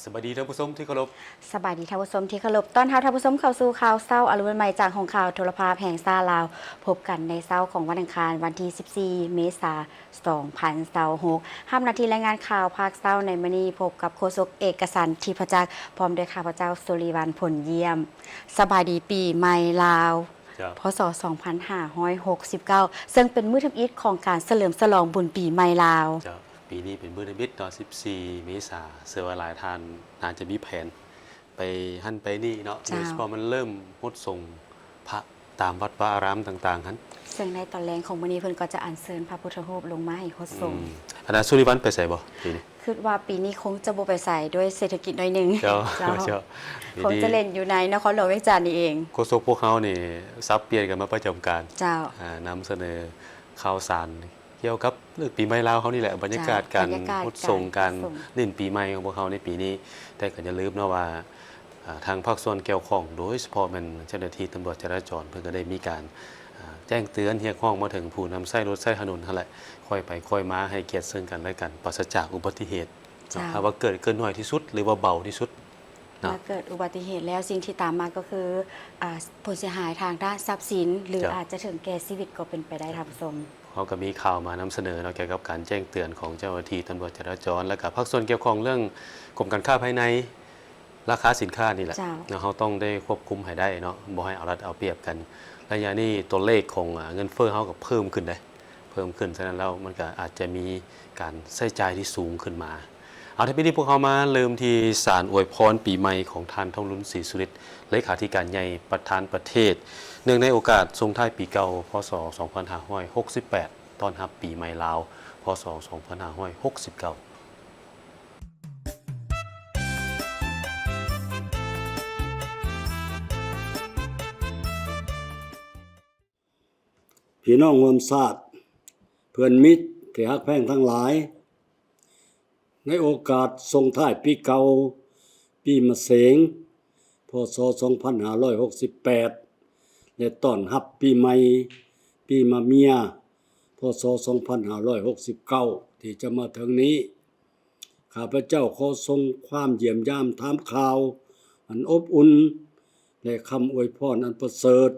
ສະບາຍດີທ່ານຜູ້ຊົມທີ່ເຄົາລົບ. ສະບາຍດີທ່ານຜູ້ຊົມທີ່ເຄົາລົບ. ຕ້ອນຮັບທ່ານຜູ້ຊົມເຂົ້າສູ່ຂ່າວເຊົ້າອາລຸນໃໝ່ ຈາກຫ້ອງຂ່າວໂທລະພາບແຫ່ງຊາດລາວ. ພົບກັນໃນເຊົ້າຂອງວັນອັງຄານ ວັນທີສິບສີ່ ເມສາ ສອງພັນຊາວຫົກ. ຮັບໜ້າທີ່ລາຍງານຂ່າວພາກເຊົ້າໃນມື້ນີ້ ພົບກັບໂຄສົກເອກະສັນ ທິບພະຈັກ ພ້ອມດ້ວຍຂ້າພະເຈົ້າ ສຸລິວັນ ຜົນຢ້ຽມ. ສະບາຍດີປີໃໝ່ລາວ ເຈົ້າ ພ.ສ. ສອງພັນຫ້າຮ້ອຍຫົກສິບເກົ້າ ເຊິ່ງເປັນມື້ທຳອິດຂອງການສະເຫຼີມສະຫຼອງບຸນປີໃໝ່ລາວ. ເຈົ້າ ປີນີ້ເປັນມື້ທຳອິດເນາະ ສິບສີ່ ເມສາ. ເຊື່ອວ່າຫຼາຍທ່ານໜ້າຈະມີແຜນໄປຫັ້ນໄປນີ້ເນາະ, ເຈົ້າ ໂດຍສະເພາະມັນເລີ່ມຫົດສົງພະຕາມວັດວາອາຣາມຕ່າງໆຫັ້ນ. ເຊິ່ງໃນຕອນແລງຂອງມື້ນີ້ ເພິ່ນກໍຈະອັນເຊີນພະພຸດທະຮູບລົງມາໃຫ້ຫົດສົງ. ອືມ ອາຈານສຸລິວັນໄປໃສບໍ່ປີນີ້? ຄິດວ່າປີນີ້ຄົງຈະບໍ່ໄປໃສ ດ້ວຍເສດຖະກິດໜ້ອຍໜຶ່ງ. ເຈົ້າ ເຈົ້າ ເຈົ້າ ຄົງຈະເຫຼັ້ນຢູ່ໃນນະຄອນຫຼວງວຽງຈັນນີ້ເອງ. ໂຄສົກພວກເຮົານີ້ສັບປ່ຽນກັນມາປະຈຳການ. ເຈົ້າ ອາ ນຳສະເໜີຂ່າວສານກ່ຽວກັບເລື່ອງປີໃໝ່ລາວເຮົານີ້ແຫຼະ, ບັນຍາກາດ ເຈົ້າ ການ ບັນຍາກາດ ຫົດສົງ ການ ການຫົດສົງ ເນັ້ນປີໃໝ່ຂອງພວກເຮົາໃນປີນີ້. ແຕ່ກໍຢ່າລືມເນາະວ່າ ອາ ທາງພາກສ່ວນກ່ຽວຂ້ອງ ໂດຍສະເພາະແມ່ນເຈົ້າໜ້າທີ່ຕຳຫຼວດຈະລາຈອນ ເພິ່ນກໍໄດ້ມີການ ອາ ແຈ້ງເຕືອນຮຽກຮ້ອງມາເຖິງຜູ້ນຳໃຊ້ລົດໃຊ້ຖະໜົນຫັ້ນແຫຼະ, ຄ່ອຍໄປຄ່ອຍມາ ໃຫ້ກຽດເຊິ່ງກັນແລະກັນ ປາສະຈາກອຸບັດຕິເຫດເນາະ. ເຈົ້າ ຖ້າວ່າເກີດ ເກີດໜ້ອຍທີ່ສຸດ ຫຼືວ່າເບົາທີ່ສຸດເນາະ. ເມື່ອເກີດອຸບັດຕິເຫດແລ້ວ ສິ່ງທີ່ຕາມມາກໍຄື ອາ ຜົນເສຍຫາຍທາງດ້ານຊັບສິນ ຫຼື ເຈົ້າ ອາດຈະເຖິງແກ່ຊີວິດກໍເປັນໄປໄດ້ ທ່ານຜູ້ຊົມ. ເຮົາກໍມີຂ່າວມານຳສະເໜີເນາະ ກ່ຽວກັບການແຈ້ງເຕືອນຂອງເຈົ້າໜ້າທີ່ຕຳຫຼວດຈະລາຈອນ ແລະກະພາກສ່ວນກ່ຽວຂ້ອງເລື່ອງກົມການຄ້າພາຍໃນ ລາຄາສິນຄ້ານີ້ແຫຼະ ເຈົ້າ ເນາະ, ເຮົາຕ້ອງໄດ້ຄວບຄຸມໃຫ້ໄດ້ເນາະ, ບໍ່ໃຫ້ເອົາລັດເອົາປຽບກັນ. ໄລຍະນີ້ຕົວເລກຂອງ ອາ ເງິນເຟີ້ເຮົາກໍເພີ່ມຂຶ້ນເດ້ ເພີ່ມຂຶ້ນ, ສະນັ້ນແລ້ວມັນກໍອາດຈະມີການໃຊ້ຈ່າຍທີ່ສູງຂຶ້ນມາ. ເອົາ ໃນປີນີ້ພວກເຮົາມາເລີ່ມທີ່ສານອວຍພອນປີໃໝ່ຂອງທ່ານ ທອງລຸນ ສີສຸລິດ ເລຂາທິການໃຫຍ່ ປະທານປະເທດ ເນື່ອງໃນໂອກາດສົ່ງທ້າຍປີເກົ່າ ພ.ສ. ສອງພັນຫ້າຮ້ອຍຫົກສິບແປດ ຕ້ອນຮັບປີໃໝ່ລາວ ພ.ສ. ສອງພັນຫ້າຮ້ອຍຫົກສິບເກົ້າ. ພີ່ນ້ອງຮ່ວມຊາດ, ເພື່ອນມິດທີ່ຮັກແພງທັງຫຼາຍ, ໃນໂອກາດສົ່ງທ້າຍປີເກົ່າ, ປີມະເສັງ ພ.ສ. ສອງພັນຫ້າຮ້ອຍຫົກສິບແປດ ແລະ ຕ້ອນຮັບປີໃໝ່, ປີມະເມຍ ພ.ສ. ສອງພັນຫ້າຮ້ອຍຫົກສິບເກົ້າ ທີ່ຈະມາເຖິງນີ້, ຂ້າພະເຈົ້າຂໍສົ່ງຄວາມຢ້ຽມຢາມຖາມຂ່າວອັນອົບອຸ່ນ ແລະ ຄຳອວຍພອນອັນປະເສີດ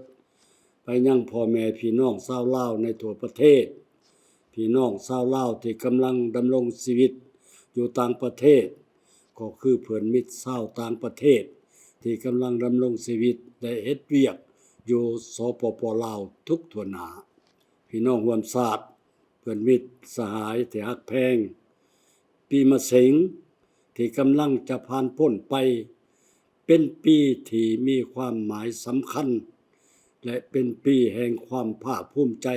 ໄປຍັງພໍ່ແມ່ພີ່ນ້ອງຊາວລາວໃນທົ່ວປະເທດ, ພີ່ນ້ອງຊາວລາວທີ່ກຳລັງດຳລົງຊີວິດຢູ່ຕ່າງປະເທດ, ກໍຄືເພື່ອນມິດຊາວຕ່າງປະເທດທີ່ກຳລັງດຳລົງຊີວິດ ແລະ ເຮັດວຽກຢູ່ ສປປ ລາວ ທຸກທົ່ວໜ້າ. ພີ່ນ້ອງຮ່ວມຊາດ, ເພື່ອນມິດສະຫາຍທີ່ຮັກແພງ, ປີມະເສັງທີ່ກຳລັງຈະຜ່ານພົ້ນໄປ ເປັນປີທີ່ມີຄວາມໝາຍສຳຄັນ ແລະ ເປັນປີແຫ່ງຄວາມພາກພູມໃຈ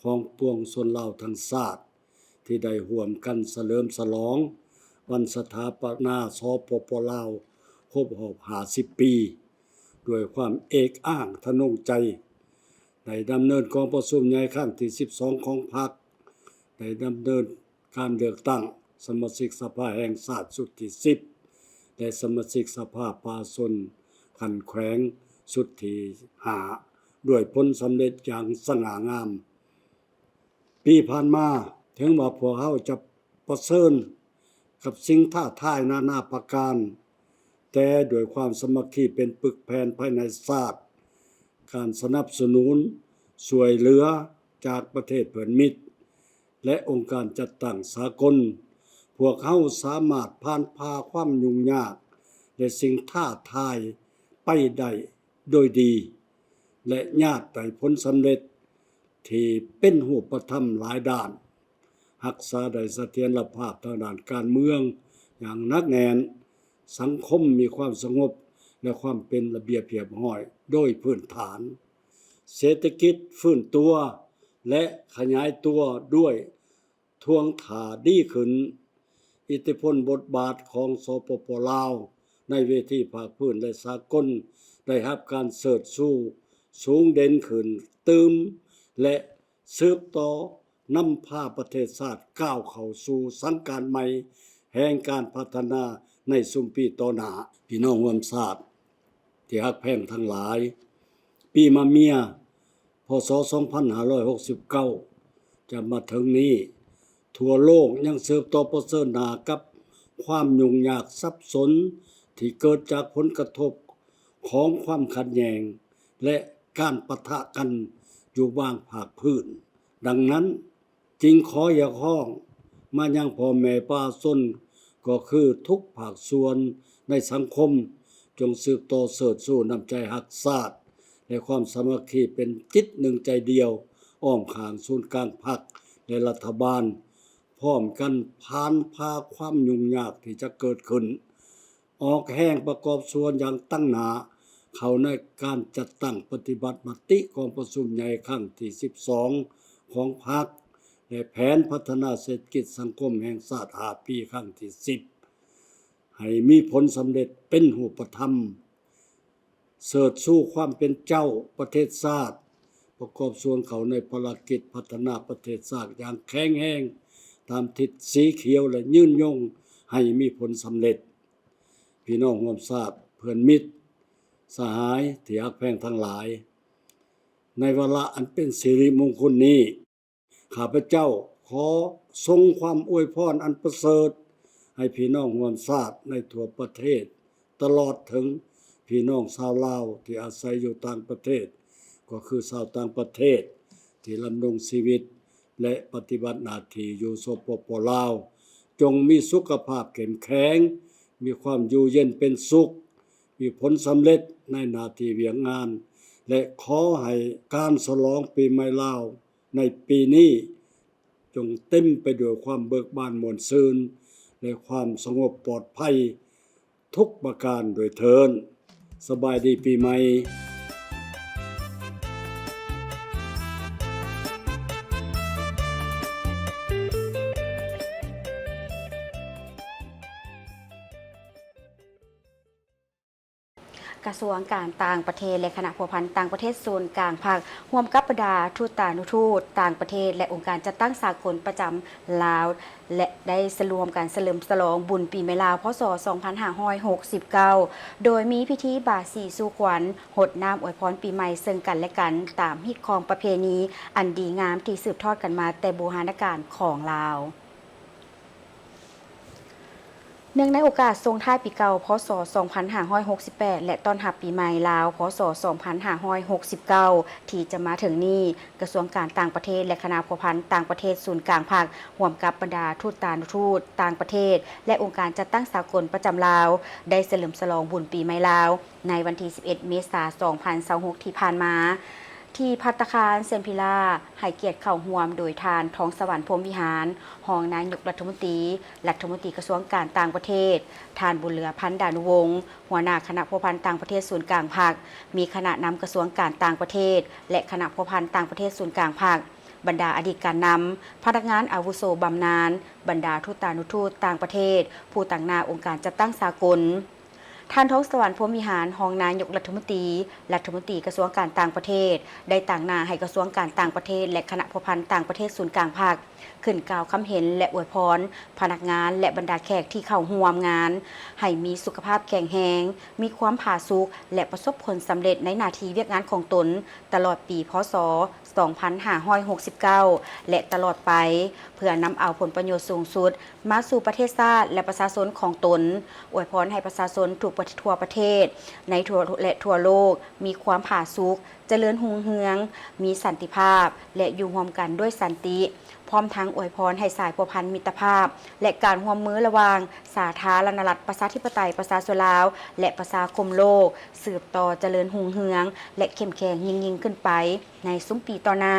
ຂອງປວງຊົນລາວທັງຊາດ ທີ່ໄດ້ຮ່ວມກັນສະເຫຼີມສະຫຼອງວັນສະຖາປະນາ ສປປ ລາວ ຄົບຮອບຫ້າສິບປີ ດ້ວຍຄວາມເອກອ້າງທະນົງໃຈ. ໄດ້ດຳເນີນກອງປະຊຸມໃຫຍ່ຄັ້ງທີສິບສອງຂອງພັກ, ໄດ້ດຳເນີນການເລືອກຕັ້ງສະມາຊິກສະພາແຫ່ງຊາດຊຸດທີສິບ ແລະ ສະມາຊິກສະພາປະຊາຊົນຂັ້ນແຂວງຊຸດທີຫ້າ ດ້ວຍຜົນສຳເລັດຢ່າງສະຫງ່າງາມ. ປີຜ່ານມາ, ເຖິງວ່າພວກເຮົາຈະປະເຊີນກັບສິ່ງທ້າທາຍນານາປະການ, ແຕ່ດ້ວຍຄວາມສາມັກຄີເປັນປຶກແຜ່ນພາຍໃນຊາດ, ການສະໜັບສະໜູນຊ່ວຍເຫຼືອຈາກປະເທດເພື່ອນມິດ ແລະ ອົງການຈັດຕັ້ງສາກົນ, ພວກເຮົາສາມາດຜ່ານຜ່າຄວາມຫຍຸ້ງຍາກ ແລະ ສິ່ງທ້າທາຍໄປໄດ້ໂດຍດີ ແລະ ຍາດໄດ້ຜົນສຳເລັດທີ່ເປັນຮູບປະທຳຫຼາຍດ້ານ, ຮັກສາໄດ້ສະຖຽນລະພາບທາງດ້ານການເມືອງຢ່າງໜັກແໜ້ນ, ສັງຄົມມີຄວາມສະຫງົບ ແລະ ຄວາມເປັນລະບຽບຮຽບຮ້ອຍໂດຍພື້ນຖານ, ເສດຖະກິດຟື້ນຕົວ ແລະ ຂະຫຍາຍຕົວດ້ວຍ ທ່ວງທ່າດີຂຶ້ນ, ອິດທິພົນບົດບາດຂອງ ສປປ ລາວ ໃນເວທີພາກພື້ນ ແລະ ສາກົນ ໄດ້ຮັບການເຊີດຊູສູງເດັ່ນຂຶ້ນຕື່ມ ແລະ ສືບຕໍ່ນຳພາປະເທດຊາດກ້າວເຂົ້າສູ່ສັງການໃໝ່ແຫ່ງການພັດທະນາໃນຊຸມປີຕໍ່ໜ້າ. ພີ່ນ້ອງຮ່ວມຊາດ ທີ່ຮັກແພງທັງຫຼາຍ, ປີມະເມຍ ພ.ສ. ສອງພັນຫ້າຮ້ອຍຫົກສິບເກົ້າ ຈະມາເຖິງນີ້, ທົ່ວໂລກຍັງສືບຕໍ່ປະເຊີນໜ້າກັບ ຄວາມຫຍຸ້ງຍາກສັບສົນທີ່ເກີດຈາກຜົນກະທົບຂອງຄວາມຂັດແຍ່ງ ແລະ ການປະທະກັນຢູ່ບາງພາກພື້ນ. ດັ່ງນັ້ນ, ຈຶ່ງຂໍຮຽກຮ້ອງມາຍັງພໍ່ແມ່ປະຊາຊົນ ກໍຄືທຸກພາກສ່ວນໃນສັງຄົມ ຈົ່ງສືບຕໍ່ເຊີດຊູນ້ຳໃຈຮັກຊາດ ແລະ ຄວາມສາມັກຄີເປັນຈິດໜຶ່ງໃຈດຽວ ອ້ອມຂ້າງສູນກາງພັກ ແລະ ລັດຖະບານ, ພ້ອມກັນຜ່ານຜ່າຄວາມຫຍຸ້ງຍາກທີ່ຈະເກີດຂຶ້ນ, ອອກແຮງປະກອບສ່ວນຢ່າງຕັ້ງໜ້າເຂົ້າໃນການຈັດຕັ້ງປະຕິບັດມະຕິກອງປະຊຸມໃຫຍ່ຄັ້ງທີສິບສອງຂອງພັກ ແລະ ແຜນພັດທະນາເສດຖະກິດສັງຄົມແຫ່ງຊາດຫ້າປີຄັ້ງທີສິບ ໃຫ້ມີຜົນສຳເລັດເປັນຮູບປະທຳ, ເຊີດຊູຄວາມເປັນເຈົ້າປະເທດຊາດ, ປະກອບສ່ວນເຂົ້າໃນພາລະກິດພັດທະນາປະເທດຊາດຢ່າງແຂງແຮງຕາມທິດສີຂຽວ ແລະ ຍືນຍົງໃຫ້ມີຜົນສຳເລັດ. ພີ່ນ້ອງຮ່ວມຊາດ, ເພື່ອນມິດ, ສະຫາຍທີ່ຮັກແພງທັງຫຼາຍ, ໃນວາລະອັນເປັນສິລິມົງຄຸນນີ້, ຂ້າພະເຈົ້າຂໍສົ່ງຄວາມອວຍພອນອັນປະເສີດໃຫ້ພີ່ນ້ອງຮ່ວມຊາດໃນທົ່ວປະເທດ, ຕະຫຼອດເຖິງພີ່ນ້ອງຊາວລາວທີ່ອາໄສຢູ່ຕ່າງປະເທດ, ກໍຄືຊາວຕ່າງປະເທດທີ່ດຳລົງຊີວິດ ແລະ ປະຕິບັດໜ້າທີ່ຢູ່ ສປປ ລາວ, ຈົ່ງມີສຸຂະພາບເຂັ້ມແຂງ, ມີຄວາມຢູ່ເຢັນເປັນສຸກ, ມີຜົນສຳເລັດໃນໜ້າທີ່ວຽກງານ ແລະ ຂໍໃຫ້ການສະຫຼອງປີໃໝ່ລາວ ໃນປີນີ້ ຈົ່ງເຕັມໄປດ້ວຍຄວາມເບີກບານມ່ວນຊື່ນ ແລະ ຄວາມສະຫງົບປອດໄພທຸກປະການດ້ວຍເທີ້ນ. ສະບາຍດີປີໃໝ່. ກະຊວງການຕ່າງປະເທດ ແລະ ຄະນະພົວພັນຕ່າງປະເທດສູນກາງພັກ ຮ່ວມກັບບັນດາທູຕານຸທູດຕ່າງປະເທດ ແລະ ອົງການຈັດຕັ້ງສາກົນປະຈຳລາວ ແລະ ໄດ້ສະລວມກັນສະເຫຼີມສະຫຼອງບຸນປີໃໝ່ລາວ ພ.ສ. ສອງພັນຫ້າຮ້ອຍຫົກສິບເກົ້າ ໂດຍມີພິທີບາສີສູ່ຂວັນ, ຫົດນ້ຳອວຍພອນປີໃໝ່ເຊິ່ງກັນແລະກັນ ຕາມຮີດຄອງປະເພນີອັນດີງາມທີ່ສືບທອດກັນມາແຕ່ບູຮານະການຂອງລາວ. ເນື່ອງໃນໂອກາດສົ່ງທ້າຍປີເກົ່າ ພ.ສ. ສອງພັນຫ້າຮ້ອຍຫົກສິບແປດ ແລະ ຕ້ອນຮັບປີໃໝ່ລາວ ພ.ສ. ສອງພັນຫ້າຮ້ອຍຫົກສິບເກົ້າ ທີ່ຈະມາເຖິງນີ້, ກະຊວງການຕ່າງປະເທດ ແລະ ຄະນະພົວພັນຕ່າງປະເທດສູນກາງພັກ ຮ່ວມກັບບັນດາທູຕານຸທູດຕ່າງປະເທດ ແລະ ອົງການຈັດຕັ້ງສາກົນປະຈຳລາວ ໄດ້ສະເຫຼີມສະຫຼອງບຸນປີໃໝ່ລາວ ໃນວັນທີສິບເອັດ ເມສາ ສອງພັນຊາວຫົກ ທີ່ຜ່ານມາ ທີ່ພັດຕາຄານເຊນພິລາ ໃຫ້ກຽດເຂົ້າຮ່ວມໂດຍທ່ານ ທອງສະຫວັນ ພົມວິຫານ ຮອງນາຍົກລັດຖະມົນຕີ, ລັດຖະມົນຕີກະຊວງການຕ່າງປະເທດ, ທ່ານ ບຸນເຫຼືອ ພັນດານຸວົງ ຫົວໜ້າຄະນະພົວພັນຕ່າງປະເທດສູນກາງພັກ, ມີຄະນະນຳກະຊວງການຕ່າງປະເທດ ແລະ ຄະນະພົວພັນຕ່າງປະເທດສູນກາງພັກ, ບັນດາອະດີດການນຳ, ພະນັກງານອາວຸໂສບຳນານ, ບັນດາທູຕານຸທູດຕ່າງປະເທດ, ຜູ້ຕາງໜ້າອົງການຈັດຕັ້ງສາກົນ. ທ່ານ ທອງສະຫວັນ ພົມວິຫານ ຮອງນາຍົກລັດຖະມົນຕີ, ລັດຖະມົນຕີກະຊວງການຕ່າງປະເທດ ໄດ້ຕາງໜ້າໃຫ້ກະຊວງການຕ່າງປະເທດ ແລະ ຄະນະພົວພັນຕ່າງປະເທດສູນກາງພັກ ຂຶ້ນກ່າວຄຳເຫັນ ແລະ ອວຍພອນພະນັກງານ ແລະ ບັນດາແຂກທີ່ເຂົ້າຮ່ວມງານ ໃຫ້ມີສຸຂະພາບແຂງແຮງ, ມີຄວາມຜາສຸກ ແລະ ປະສົບຜົນສຳເລັດໃນໜ້າທີ່ວຽກງານຂອງຕົນ ຕະຫຼອດປີ ພ.ສ. ສອງພັນຫ້າຮ້ອຍຫົກສິບເກົ້າ ແລະ ຕະຫຼອດໄປ, ເພື່ອນຳເອົາຜົນປະໂຫຍດສູງສຸດມາສູ່ປະເທດຊາດ ແລະ ປະຊາຊົນຂອງຕົນ. ອວຍພອນໃຫ້ປະຊາຊົນທຸກປະ ທົ່ວປະເທດ ໃນທົ່ວ ແລະ ທົ່ວໂລກ ມີຄວາມຜາສຸກ, ຈະເລີນຮຸ່ງເຮືອງ, ມີສັນຕິພາບ ແລະ ຢູ່ຮ່ວມກັນດ້ວຍສັນຕິ, ພ້ອມທັງອວຍພອນໃຫ້ສາຍພົວພັນມິດຕະພາບ ແລະ ການຮ່ວມມືລະຫວ່າງສາທາລະນະລັດ ປະຊາທິປະໄຕ ປະຊາຊົນລາວ ແລະ ປະຊາຄົມໂລກ ສືບຕໍ່ຈະເລີນຮຸ່ງເຮືອງ ແລະ ເຂັ້ມແຂງຍິ່ງໆຂຶ້ນໄປໃນຊຸມປີຕໍ່ໜ້າ.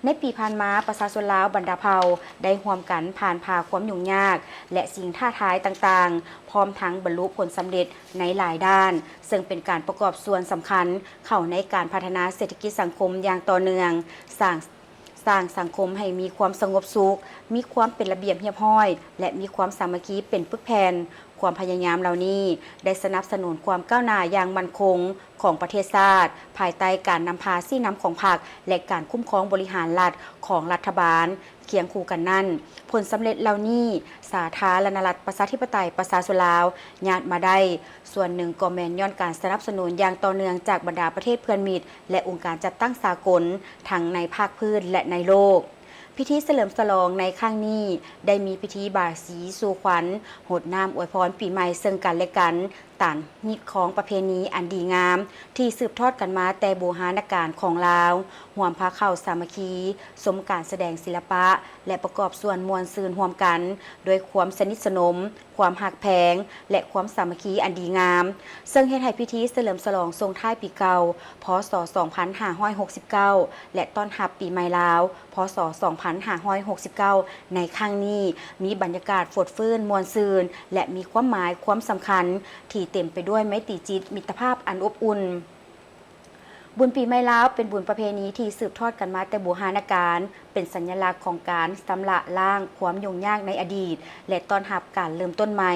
ໃນປີຜ່ານມາ, ປະຊາຊົນລາວບັນດາເຜົ່າໄດ້ຮ່ວມກັນຜ່ານຜ່າຄວາມຫຍຸ້ງຍາກ ແລະ ສິ່ງທ້າທາຍຕ່າງໆ, ພ້ອມທັງບັນລຸຜົນສຳເລັດໃນຫຼາຍດ້ານ, ເຊິ່ງເປັນການປະກອບສ່ວນສຳຄັນເຂົ້າໃນການພັດທະນາເສດຖະກິດສັງຄົມຢ່າງຕໍ່ເນື່ອງ, ສ້າງ ສ້າງສັງຄົມໃຫ້ມີຄວາມສະຫງົບສຸກ, ມີຄວາມເປັນລະບຽບຮຽບຮ້ອຍ ແລະ ມີຄວາມສາມັກຄີເປັນປຶກແຜ່ນ. ຄວາມພະຍາຍາມເຫຼົ່ານີ້ໄດ້ສະໜັບສະໜູນຄວາມກ້າວໜ້າຢ່າງໝັ້ນຄົງຂອງປະເທດຊາດ, ພາຍໃຕ້ການນຳພາຊີ້ນຳຂອງພັກ ແລະ ການຄຸ້ມຄອງບໍລິຫານລັດຂອງລັດຖະບານ. ຄຽງຄູ່ກັນນັ້ນ, ຜົນສຳເລັດເຫຼົ່ານີ້ ສາທາລະນະລັດ ປະຊາທິປະໄຕ ປະຊາຊົນລາວຍາດມາໄດ້ ສ່ວນໜຶ່ງກໍແມ່ນຍ້ອນການສະໜັບສະໜູນຢ່າງຕໍ່ເນື່ອງຈາກບັນດາປະເທດເພື່ອນມິດ ແລະ ອົງການຈັດຕັ້ງສາກົນ ທັງໃນພາກພື້ນ ແລະ ໃນໂລກ. ພິທີສະເຫຼີມສະຫຼອງໃນຄັ້ງນີ້ ໄດ້ມີພິທີບາຍສີສູ່ຂວັນ, ຫົດນ້ຳອວຍພອນປີໃໝ່ເຊິ່ງກັນແລະກັນ, ຕາມຮີດຄອງປະເພນີອັນດີງາມ ທີ່ສືບທອດກັນມາແຕ່ບູຮານະການຂອງລາວ, ຮ່ວມພາເຂົ້າສາມັກຄີ, ຊົມການສະແດງສິລະປະ ແລະ ປະກອບສ່ວນມ່ວນຊື່ນຮ່ວມກັນ ດ້ວຍຄວາມສະໜິດສະໜົມ, ຄວາມຮັກແພງ ແລະ ຄວາມສາມັກຄີອັນດີງາມ, ເຊິ່ງເຮັດໃຫ້ພິທີສະເຫຼີມສະຫຼອງສົ່ງທ້າຍປີເກົ່າ ພ.ສ. ສອງພັນຫ້າຮ້ອຍຫົກສິບເກົ້າ ແລະ ຕ້ອນຮັບປີໃໝ່ລາວ ພ.ສ. ສອງພັນຫ້າຮ້ອຍຫົກສິບເກົ້າ ໃນຄັ້ງນີ້ ມີບັນຍາກາດຟົດຟື້ນມ່ວນຊື່ນ ແລະ ມີຄວາມໝາຍຄວາມສຳຄັນທີ່ເຕັມໄປດ້ວຍໄມຕີຈິດມິດຕະພາບອັນອົບອຸ່ນ. ບຸນປີໃໝ່ລາວເປັນບຸນປະເພນີທີ່ສືບທອດກັນມາແຕ່ບູຮານະການ, ເປັນສັນຍະລັກຂອງການຊຳລະລ້າງຄວາມຫຍຸ້ງຍາກໃນອະດີດ ແລະ ຕ້ອນຮັບການເລີ່ມຕົ້ນໃໝ່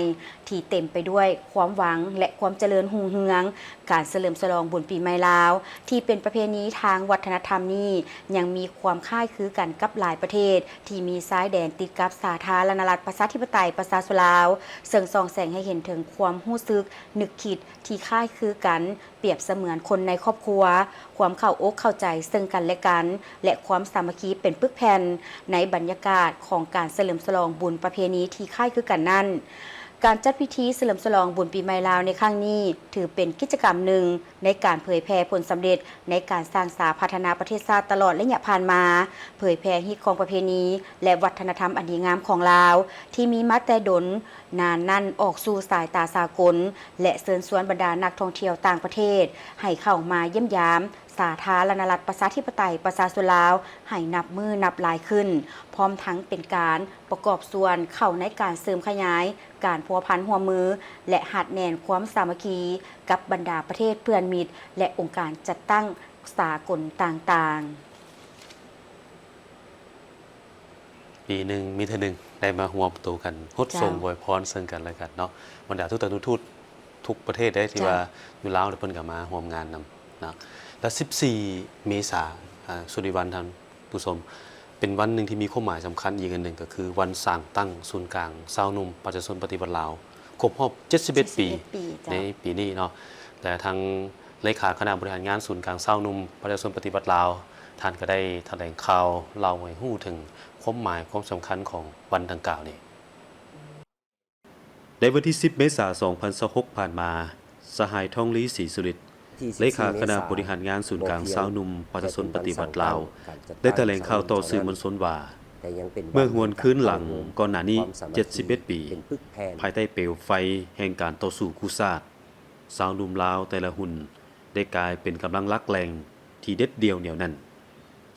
ທີ່ເຕັມໄປດ້ວຍຄວາມຫວັງ ແລະ ຄວາມຈະເລີນຮຸ່ງເຮືອງ. ການສະເຫຼີມສະຫຼອງບຸນປີໃໝ່ລາວ ທີ່ເປັນປະເພນີທາງວັດທະນະທຳນີ້ ຍັງມີຄວາມຄ້າຍຄືກັນກັບຫຼາຍປະເທດທີ່ມີຊາຍແດນຕິດກັບສາທາລະນະລັດປະຊາທິປະໄຕປະຊາຊົນລາວ, ເຊິ່ງສ່ອງແສງໃຫ້ເຫັນເຖິງຄວາມຮູ້ສຶກນຶກຄິດທີ່ຄ້າຍຄືກັນ, ປຽບສະເໝືອນຄົນໃນຄອບຄົວ, ຄວາມເຂົ້າອົກເຂົ້າໃຈເຊິ່ງກັນແລະກັນ ແລະ ຄວາມສາມັກຄີເປັນປຶກແຜ່ນ. ໃນບັນຍາກາດຂອງການສະເຫຼີມສະຫຼອງບຸນປະເພນີທີ່ຄ້າຍຄືກັນນັ້ນ, ການຈັດພິທີສະເຫຼີມສະຫຼອງບຸນປີໃໝ່ລາວໃນຄັ້ງນີ້ ຖືເປັນກິດຈະກຳໜຶ່ງໃນການເຜີຍແຜ່ຜົນສຳເລັດໃນການສ້າງສາພັດທະນາປະເທດຊາດຕະຫຼອດໄລຍະຜ່ານມາ, ເຜີຍແຜ່ຮີດຄອງປະເພນີ ແລະ ວັດທະນະທຳອັນດີງາມຂອງລາວ ທີ່ມີມາແຕ່ດົນນານນັ້ນອອກສູ່ສາຍຕາສາກົນ ແລະ ເຊີນຊວນບັນດານັກທ່ອງທ່ຽວຕ່າງປະເທດໃຫ້ເຂົ້າມາຢ້ຽມຢາມສາທາລະນະລັດປະຊາທິປະໄຕປະຊາຊົນລາວໃຫ້ນັບມື້ນັບຫຼາຍຂຶ້ນ, ພ້ອມທັງເປັນການປະກອບສ່ວນເຂົ້າໃນການເສີມຂະຫຍາຍການພົວພັນຮ່ວມມື ແລະ ຮັດແໜ້ນຄວາມສາມັກຄີກັບບັນດາປະເທດເພື່ອນມິດ ແລະ ອົງການຈັດຕັ້ງສາກົນຕ່າງໆ. ປີໜຶ່ງມີເທື່ອໜຶ່ງໄດ້ມາຮວມໂຕກັນ ຫົດສົງ ເຈົ້າ ອວຍພອນເຊິ່ງກັນແລະກັນເນາະ. ບັນດາທູດທານຸທູດທຸກປະເທດເດ້ ທີ່ ເຈົ້າ ວ່າຢູ່ລາວ ເພິ່ນກໍມາຮ່ວມງານນຳເນາະ. ແລະ ສິບສີ່ ເມສາ ອາ ສຸລິວັນ ທ່ານຜູ້ຊົມ ເປັນວັນໜຶ່ງທີ່ມີຄວາມໝາຍສຳຄັນອີກອັນໜຶ່ງ ກໍຄືວັນສ້າງຕັ້ງສູນກາງຊາວໜຸ່ມປະຊາຊົນປະຕິວັດລາວ ຄົບຮອບ ເຈັດສິບເອັດ ເຈັດສິບເອັດ ປີ ປີ ເຈົ້າ ໃນປີນີ້ເນາະ. ແລະ ທາງ ເລຂາຄະນະບໍລິຫານງານສູນກາງຊາວໜຸ່ມປະຊາຊົນປະຕິວັດລາວ ທ່ານກໍໄດ້ຖະແຫຼງຂ່າວເລົ່າໃຫ້ຮູ້ເຖິງຄວາມໝາຍຄວາມສຳຄັນຂອງວັນດັ່ງກ່າວນີ້. ໃນວັນທີສິບ ເມສາ ສອງພັນຊາວຫົກ ຜ່ານມາ, ສະຫາຍ ທອງລີ ສີສຸລິດ ເລຂາຄະນະບໍລິຫານງານສູນກາງຊາວໜຸ່ມປະຊາຊົນປະຕິວັດລາວ ໄດ້ຖະແຫຼງຂ່າວຕໍ່ສື່ມວນຊົນວ່າ ເມື່ອຫວນຄືນຫຼັງກ່ອນໜ້ານີ້ ເຈັດສິບເອັດ ປີ, ພາຍໃຕ້ເປວໄຟແຫ່ງການຕໍ່ສູ້ກູ້ຊາດ, ຊາວໜຸ່ມລາວແຕ່ລະຮຸ່ນໄດ້ກາຍເປັນກຳລັງຫຼັກແຫຼ່ງທີ່ເດັດດ່ຽວໜຽວແໜ້ນ.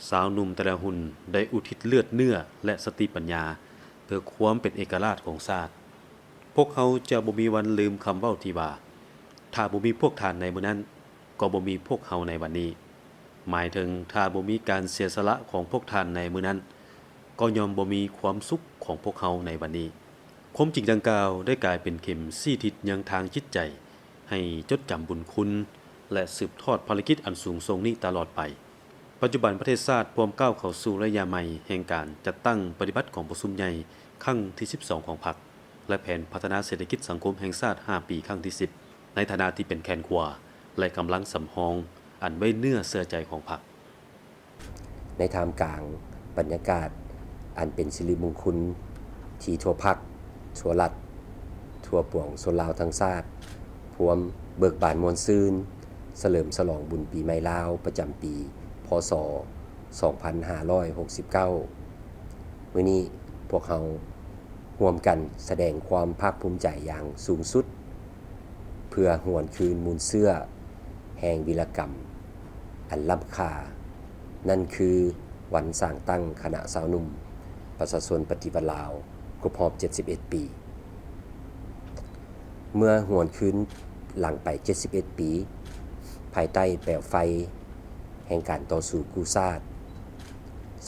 ຊາວໜຸ່ມແຕ່ລະຮຸ່ນໄດ້ອຸທິດເລືອດເນື້ອ ແລະ ສະຕິປັນຍາເພື່ອຄວາມເປັນເອກະລາດຂອງຊາດ. ພວກເຮົາຈະບໍ່ມີວັນລືມຄຳເວົ້າທີ່ວ່າ ຖ້າບໍ່ມີພວກທ່ານໃນມື້ນັ້ນ, ກໍບໍ່ມີພວກເຮົາໃນວັນນີ້. ໝາຍເຖິງ ຖ້າບໍ່ມີການເສຍສະຫຼະຂອງພວກທ່ານໃນມື້ນັ້ນ, ກໍຍ່ອມບໍ່ມີຄວາມສຸກຂອງພວກເຮົາໃນວັນນີ້. ຄວາມຈິງດັ່ງກ່າວໄດ້ກາຍເປັນເຂັມຊີ້ທິດຍັງທາງຈິດໃຈ ໃຫ້ຈົດຈຳບຸນຄຸນ ແລະ ສືບທອດພາລະກິດອັນສູງສົ່ງນີ້ຕະຫຼອດໄປ. ປັດຈຸບັນປະເທດຊາດພວມກ້າວເຂົ້າສູ່ໄລຍະໃໝ່ແຫ່ງການຈັດຕັ້ງປະຕິບັດກອງປະຊຸມໃຫຍ່ຄັ້ງທີສິບສອງຂອງພັກ ແລະ ແຜນພັດທະນາເສດຖະກິດສັງຄົມແຫ່ງຊາດຫ້າປີຄັ້ງທີສິບ ໃນຖານະທີ່ເປັນແຂນຂວາ ແລະ ກຳລັງສຳຮອງອັນໄວ້ເນື້ອເຊື່ອໃຈຂອງພັກ. ໃນທ່າມກາງບັນຍາກາດອັນເປັນສິລິມຸງຄຸນ ທີ່ທົ່ວພັກ, ທົ່ວລັດ, ທົ່ວປວງຊົນລາວທັງຊາດ ພວມເບີກບານມ່ວນຊື່ນ ສະເຫຼີມສະຫຼອງບຸນປີໃໝ່ລາວປະຈຳປີ ພ.ສ. ສອງພັນຫ້າຮ້ອຍຫົກສິບເກົ້າ ມື້ນີ້ພວກເຮົາຮ່ວມກັນສະແດງຄວາມພາກພູມໃຈຢ່າງສູງສຸດ ເພື່ອຫວນຄືນມູນເຊື້ອແຫ່ງວິລະກຳອັນລ້ຳຄ່າ, ນັ້ນຄືວັນສ້າງຕັ້ງຄະນະຊາວໜຸ່ມປະຊາຊົນປະຕິວັດລາວຄົບຮອບເຈັດສິບເອັດປີ. ເມື່ອຫວນຄືນຫຼັງໄປເຈັດສິບເອັດປີ, ພາຍໃຕ້ແປວໄຟແຫ່ງການຕໍ່ສູ້ກູ້ຊາດ,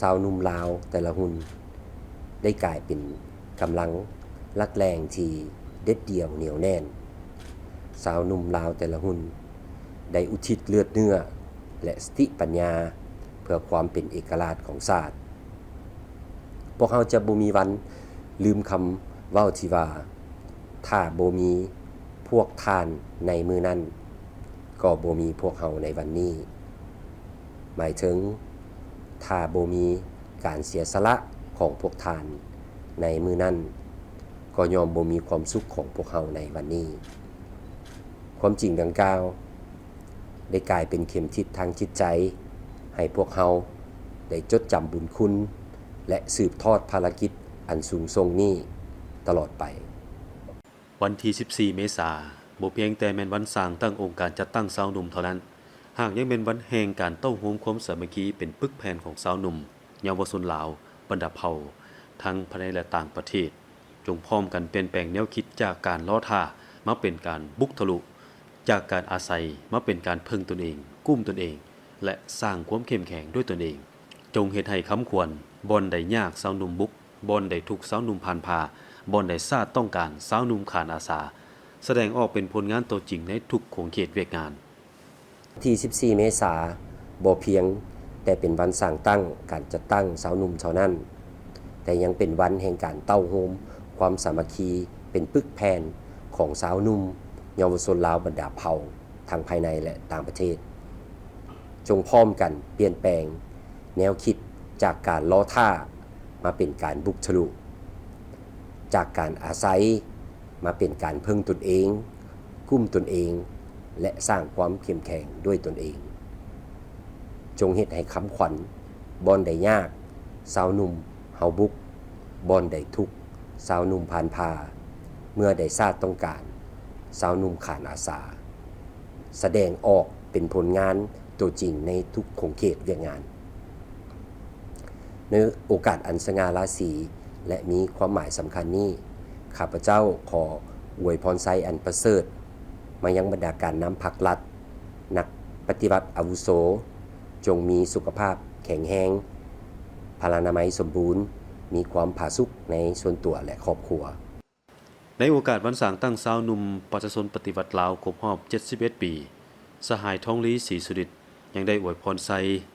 ຊາວໜຸ່ມລາວແຕ່ລະຮຸ່ນໄດ້ກາຍເປັນກຳລັງຫຼັກແຫຼ່ງທີ່ເດັດດ່ຽວໜຽວແໜ້ນ. ຊາວໜຸ່ມລາວແຕ່ລະຮຸ່ນໄດ້ອຸທິດເລືອດເນື້ອ ແລະ ສະຕິປັນຍາເພື່ອຄວາມເປັນເອກະລາດຂອງຊາດ. ພວກເຮົາຈະບໍ່ມີວັນລືມຄຳເວົ້າທີ່ວ່າ ຖ້າບໍ່ມີພວກທ່ານໃນມື້ນັ້ນ, ກໍບໍ່ມີພວກເຮົາໃນວັນນີ້. ໝາຍເຖິງ ຖ້າບໍ່ມີ ການເສຍສະຫຼະຂອງພວກທ່ານໃນມື້ນັ້ນ ກໍຍ່ອມບໍ່ມີຄວາມສຸກຂອງພວກເຮົາໃນວັນນີ້. ຄວາມຈິງດັ່ງກ່າວ ໄດ້ກາຍເປັນເຂັມທິດທາງຈິດໃຈ ໃຫ້ພວກເຮົາໄດ້ຈົດຈຳບຸນຄຸນ ແລະ ສືບທອດພາລະກິດອັນສູງສົ່ງນີ້ຕະຫຼອດໄປ. ວັນທີສິບສີ່ເມສາ ບໍ່ພຽງແຕ່ແມ່ນວັນສ້າງຕັ້ງອົງການຈັດຕັ້ງຊາວໜຸ່ມເທົ່ານັ້ນ, ຫາກຍັງແມ່ນວັນແຫ່ງການເຕົ້າໂຮມຄວາມສາມັກຄີເປັນປຶກແຜ່ນຂອງຊາວໜຸ່ມ, ເຍົາວະຊົນລາວບັນດາເຜົ່າ ທັງພາຍໃນ ແລະ ຕ່າງປະເທດ, ຈົ່ງພ້ອມກັນປ່ຽນແປງແນວຄິດຈາກການລໍຖ້າ ມາເປັນການບຸກທະລຸ, ຈາກການອາໄສ ມາເປັນການເພິ່ງຕົນເອງ, ກຸ້ມຕົນເອງ ແລະ ສ້າງຄວາມເຂັ້ມແຂງດ້ວຍຕົນເອງ. ຈົ່ງເຮັດໃຫ້ຄຳຂວັນ ບ່ອນໃດຍາກຊາວໜຸ່ມບຸກ, ບ່ອນໃດທຸກຊາວໜຸ່ມຜ່ານຜ່າ, ບ່ອນໃດຊາດຕ້ອງການຊາວໜຸ່ມຂານອາສາ ສະແດງອອກເປັນຜົນງານຕົວຈິງໃນທຸກຂົງເຂດວຽກງານ. ວັນທີສິບສີ່ເມສາ ບໍ່ພຽງແຕ່ເປັນວັນສ້າງຕັ້ງການຈັດຕັ້ງຊາວໜຸ່ມເທົ່ານັ້ນ, ແຕ່ຍັງເປັນວັນແຫ່ງການເຕົ້າໂຮມຄວາມສາມັກຄີເປັນປຶກແຜ່ນຂອງຊາວໜຸ່ມເຍົາວະຊົນລາວບັນດາເຜົ່າ ທັງພາຍໃນ ແລະ ຕ່າງປະເທດ. ຈົ່ງພ້ອມກັນປ່ຽນແປງແນວຄິດຈາກການລໍຖ້າມາເປັນການບຸກທະລຸ, ຈາກການອາໄສມາເປັນການເພິ່ງຕົນເອງ, ກຸ້ມຕົນເອງ ແລະ ສ້າງຄວາມເຂັ້ມແຂງດ້ວຍຕົນເອງ. ຈົ່ງເຮັດໃຫ້ຄຳຂວັນ ບ່ອນໃດຍາກ ຊາວໜຸ່ມເຮົາບຸກ, ບ່ອນໃດທຸກ ຊາວໜຸ່ມຜ່ານຜ່າ, ເມື່ອໃດຊາດຕ້ອງການ ຊາວໜຸ່ມຂານອາສາ ສະແດງອອກເປັນຜົນງານຕົວຈິງໃນທຸກຂົງເຂດວຽກງານ. ໃນໂອກາດອັນສະຫງ່າລາສີ ແລະ ມີຄວາມໝາຍສຳຄັນນີ້, ຂ້າພະເຈົ້າຂໍອວຍພອນໄຊອັນປະເສີດມາຍັງບັນດາການນຳພັກລັດ, ນັກປະຕິວັດອາວຸໂສ, ຈົ່ງມີສຸຂະພາບແຂງແຮງ, ພະລານາໄມສົມບູນ, ມີຄວາມຜາສຸກໃນສ່ວນຕົວ ແລະ ຄອບຄົວ. ໃນໂອກາດວັນສ້າງຕັ້ງຊາວໜຸ່ມປະຊາຊົນປະຕິວັດລາວຄົບຮອບເຈັດສິບເອັດປີ, ສະຫາຍ ທອງລີ ສີສຸລິດ ຍັງໄດ້ອວຍພອນໄຊ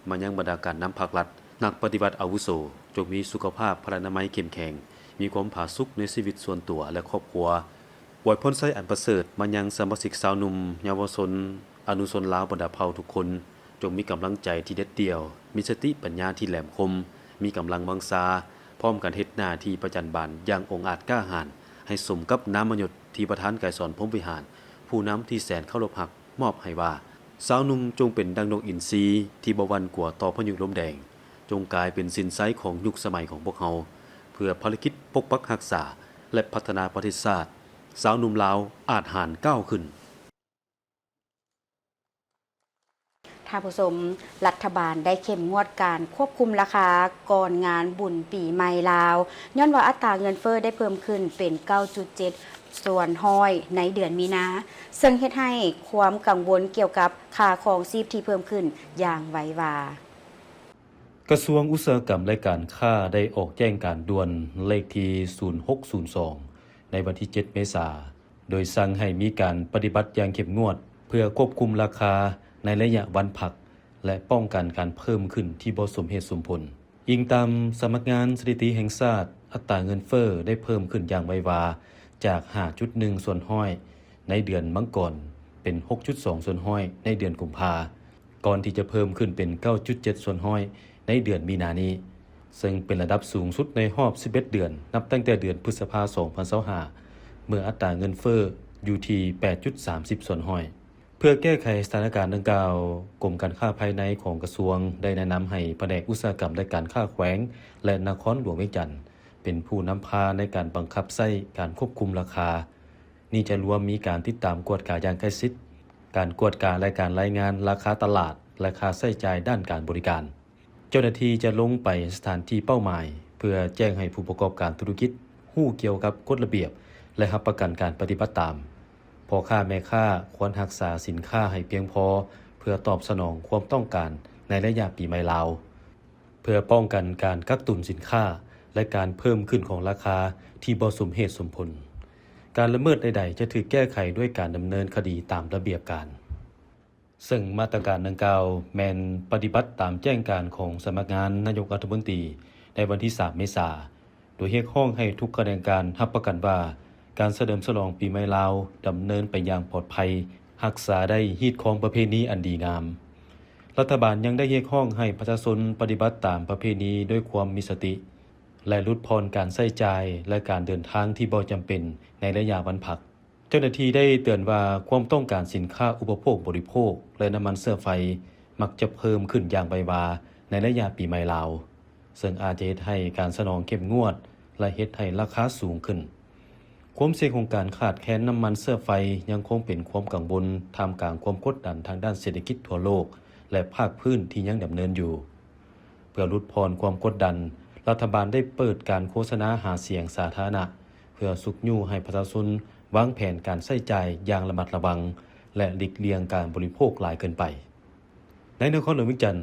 ມາຍັງບັນດາການນຳພັກລັດ, ນັກປະຕິວັດອາວຸໂສ, ຈົ່ງມີສຸຂະພາບພະລານາໄມເຂັ້ມແຂງ, ມີຄວາມຜາສຸກໃນຊີວິດສ່ວນຕົວ ແລະ ຄອບຄົວ. ອວຍພອນໄຊອັນປະເສີດມາຍັງສະມາຊິກຊາວໜຸ່ມເຍົາວະຊົນອານຸຊົນລາວບັນດາເຜົ່າທຸກຄົນ, ຈົ່ງມີກຳລັງໃຈທີ່ເດັດດ່ຽວ, ມີສະຕິປັນຍາທີ່ແຫຼມຄົມ, ມີກຳລັງວັງຊາ, ພ້ອມກັນເຮັດໜ້າທີ່ປະຈັນບານຢ່າງອົງອາດກ້າຫານ, ໃຫ້ສົມກັບນາມມະຍົດທີ່ປະທານໄກສອນ ພົມວິຫານ, ຜູ້ນຳທີ່ແສນເຄົາລົບຮັກ ມອບໃຫ້ວ່າ, ຊາວໜຸ່ມຈົ່ງເປັນດັ່ງນົກອິນຊີທີ່ບໍ່ຫວັ່ນກົວຕໍ່ພາຍຸລົມແດງ, ຈົ່ງກາຍເປັນສິນໄຊຂອງຍຸກສະໄໝຂອງພວກເຮົາ, ເພື່ອພາລະກິດປົກປັກຮັກສາ ແລະ ພັດທະນາປະເທດຊາດ, ຊາວໜຸ່ມລາວອາດຫານກ້າວຂຶ້ນ. ທ່ານຜູ້ຊົມ, ລັດຖະບານໄດ້ເຂັ້ມງວດການຄວບຄຸມລາຄາກ່ອນງານບຸນປີໃໝ່ລາວ, ຍ້ອນວ່າອັດຕາເງິນເຟີ້ໄດ້ເພີ່ມຂຶ້ນເປັນເກົ້າຈຸດເຈັດສ່ວນຮ້ອຍໃນເດືອນມີນາ, ເຊິ່ງເຮັດໃຫ້ຄວາມກັງວົນກ່ຽວກັບຄ່າຄອງຊີບທີ່ເພີ່ມຂຶ້ນຢ່າງໄວວາ. ກະຊວງອຸດສາຫະກຳ ແລະ ການຄ້າ ໄດ້ອອກແຈ້ງການດ່ວນເລກທີສູນຫົກສູນສອງ ໃນວັນທີເຈັດເມສາ, ໂດຍສັ່ງໃຫ້ມີການປະຕິບັດຢ່າງເຂັ້ມງວດ ເພື່ອຄວບຄຸມລາຄາໃນໄລຍະວັນພັກ ແລະ ປ້ອງກັນການເພີ່ມຂຶ້ນທີ່ບໍ່ສົມເຫດສົມຜົນ. ອີງຕາມສຳນັກງານສະຖິຕິແຫ່ງຊາດ, ອັດຕາເງິນເຟີ້ໄດ້ເພີ່ມຂຶ້ນຢ່າງໄວວາ ຈາກຫ້າຈຸດໜຶ່ງສ່ວນຮ້ອຍໃນເດືອນມັງກອນ ເປັນຫົກຈຸດສອງສ່ວນຮ້ອຍໃນເດືອນກຸມພາ, ກ່ອນທີ່ຈະເພີ່ມຂຶ້ນເປັນເກົ້າຈຸດເຈັດສ່ວນຮ້ອຍໃນເດືອນມີນານີ້, ເຊິ່ງເປັນລະດັບສູງສຸດໃນຮອບສິບເອັດເດືອນ ນັບຕັ້ງແຕ່ເດືອນພຶດສະພາ ສອງພັນຊາວຫ້າ ເມື່ອອັດຕາເງິນເຟີ້ຢູ່ທີ່ແປດຈຸດສາມສິບສ່ວນຮ້ອຍ. ເພື່ອແກ້ໄຂສະຖານະການດັ່ງກ່າວ, ກົມການຄ້າພາຍໃນຂອງກະຊວງໄດ້ແນະນຳໃຫ້ພະແນກອຸດສາຫະກຳ ແລະ ການຄ້າແຂວງ ແລະ ນະຄອນຫຼວງວຽງຈັນ ເປັນຜູ້ນຳພາໃນການບັງຄັບໃຊ້ການຄວບຄຸມລາຄາ. ນີ້ຈະລວມມີການຕິດຕາມກວດກາຢ່າງໃກ້ຊິດ, ການກວດກາ ແລະ ການລາຍງານລາຄາຕະຫຼາດ ແລະ ຄ່າໃຊ້ຈ່າຍດ້ານການບໍລິການ. ເຈົ້າໜ້າທີ່ຈະລົງໄປສະຖານທີ່ເປົ້າໝາຍ ເພື່ອແຈ້ງໃຫ້ຜູ້ປະກອບການທຸລະກິດຮູ້ກ່ຽວກັບກົດລະບຽບ ແລະ ຮັບປະກັນການປະຕິບັດຕາມ. ພໍ່ຄ້າແມ່ຄ້າຄວນຮັກສາສິນຄ້າໃຫ້ພຽງພໍ ເພື່ອຕອບສະໜອງຄວາມຕ້ອງການໃນໄລຍະປີໃໝ່ລາວ. ເພື່ອປ້ອງກັນການກັກຕຸນສິນຄ້າ ແລະ ການເພີ່ມຂຶ້ນຂອງລາຄາທີ່ບໍ່ສົມເຫດສົມຜົນ. ການລະເມີດໃດໆ ຈະຖືກແກ້ໄຂດ້ວຍການດຳເນີນຄະດີຕາມລະບຽບການ. ເຊິ່ງມາດຕະການດັ່ງກ່າວແມ່ນປະຕິບັດຕາມແຈ້ງການຂອງສຳນັກງານນາຍົກລັດຖະມົນຕີ ໃນວັນທີສາມເມສາ, ໂດຍຮຽກຮ້ອງໃຫ້ທຸກຂະແໜງການຮັບປະກັນວ່າ ການສະເຫຼີມສະຫຼອງປີໃໝ່ລາວດຳເນີນໄປຢ່າງປອດໄພ, ຮັກສາໄດ້ຮີດຄອງປະເພນີອັນດີງາມ. ລັດຖະບານຍັງໄດ້ຮຽກຮ້ອງໃຫ້ປະຊາຊົນປະຕິບັດຕາມປະເພນີດ້ວຍຄວາມມີສະຕິ ແລະ ຫຼຸດຜ່ອນການໃຊ້ຈ່າຍ ແລະ ການເດີນທາງທີ່ບໍ່ຈຳເປັນໃນໄລຍະວັນພັກ. ເຈົ້າໜ້າທີ່ໄດ້ເຕືອນວ່າ ຄວາມຕ້ອງການສິນຄ້າອຸປະໂພກບໍລິໂພກ ແລະ ນ້ຳມັນເຊື້ອໄຟ ມັກຈະເພີ່ມຂຶ້ນຢ່າງໄວວາໃນໄລຍະປີໃໝ່ລາວ, ເຊິ່ງອາດຈະເຮັດໃຫ້ການສະໜອງເຂັ້ມງວດ ແລະ ເຮັດໃຫ້ລາຄາສູງຂຶ້ນ. ຄວາມສ່ຽງຂອງການຂາດແຄນນ້ຳມັນເຊື້ອໄຟຍັງຄົງເປັນຄວາມກັງວົນທ່າມກາງຄວາມກົດດັນທາງດ້ານເສດຖະກິດທົ່ວໂລກ ແລະ ພາກພື້ນທີ່ຍັງດຳເນີນຢູ່. ເພື່ອຫຼຸດຜ່ອນຄວາມກົດດັນ, ລັດຖະບານໄດ້ເປີດການໂຄສະນາຫາສຽງສາທາລະນະ ເພື່ອຊຸກຍູ້ໃຫ້ປະຊາຊົນວາງແຜນການໃຊ້ຈ່າຍຢ່າງລະມັດລະວັງ ແລະ ຫຼີກລ່ຽງການບໍລິໂພກຫຼາຍເກີນໄປ. ໃນນະຄອນຫຼວງວຽງຈັນ,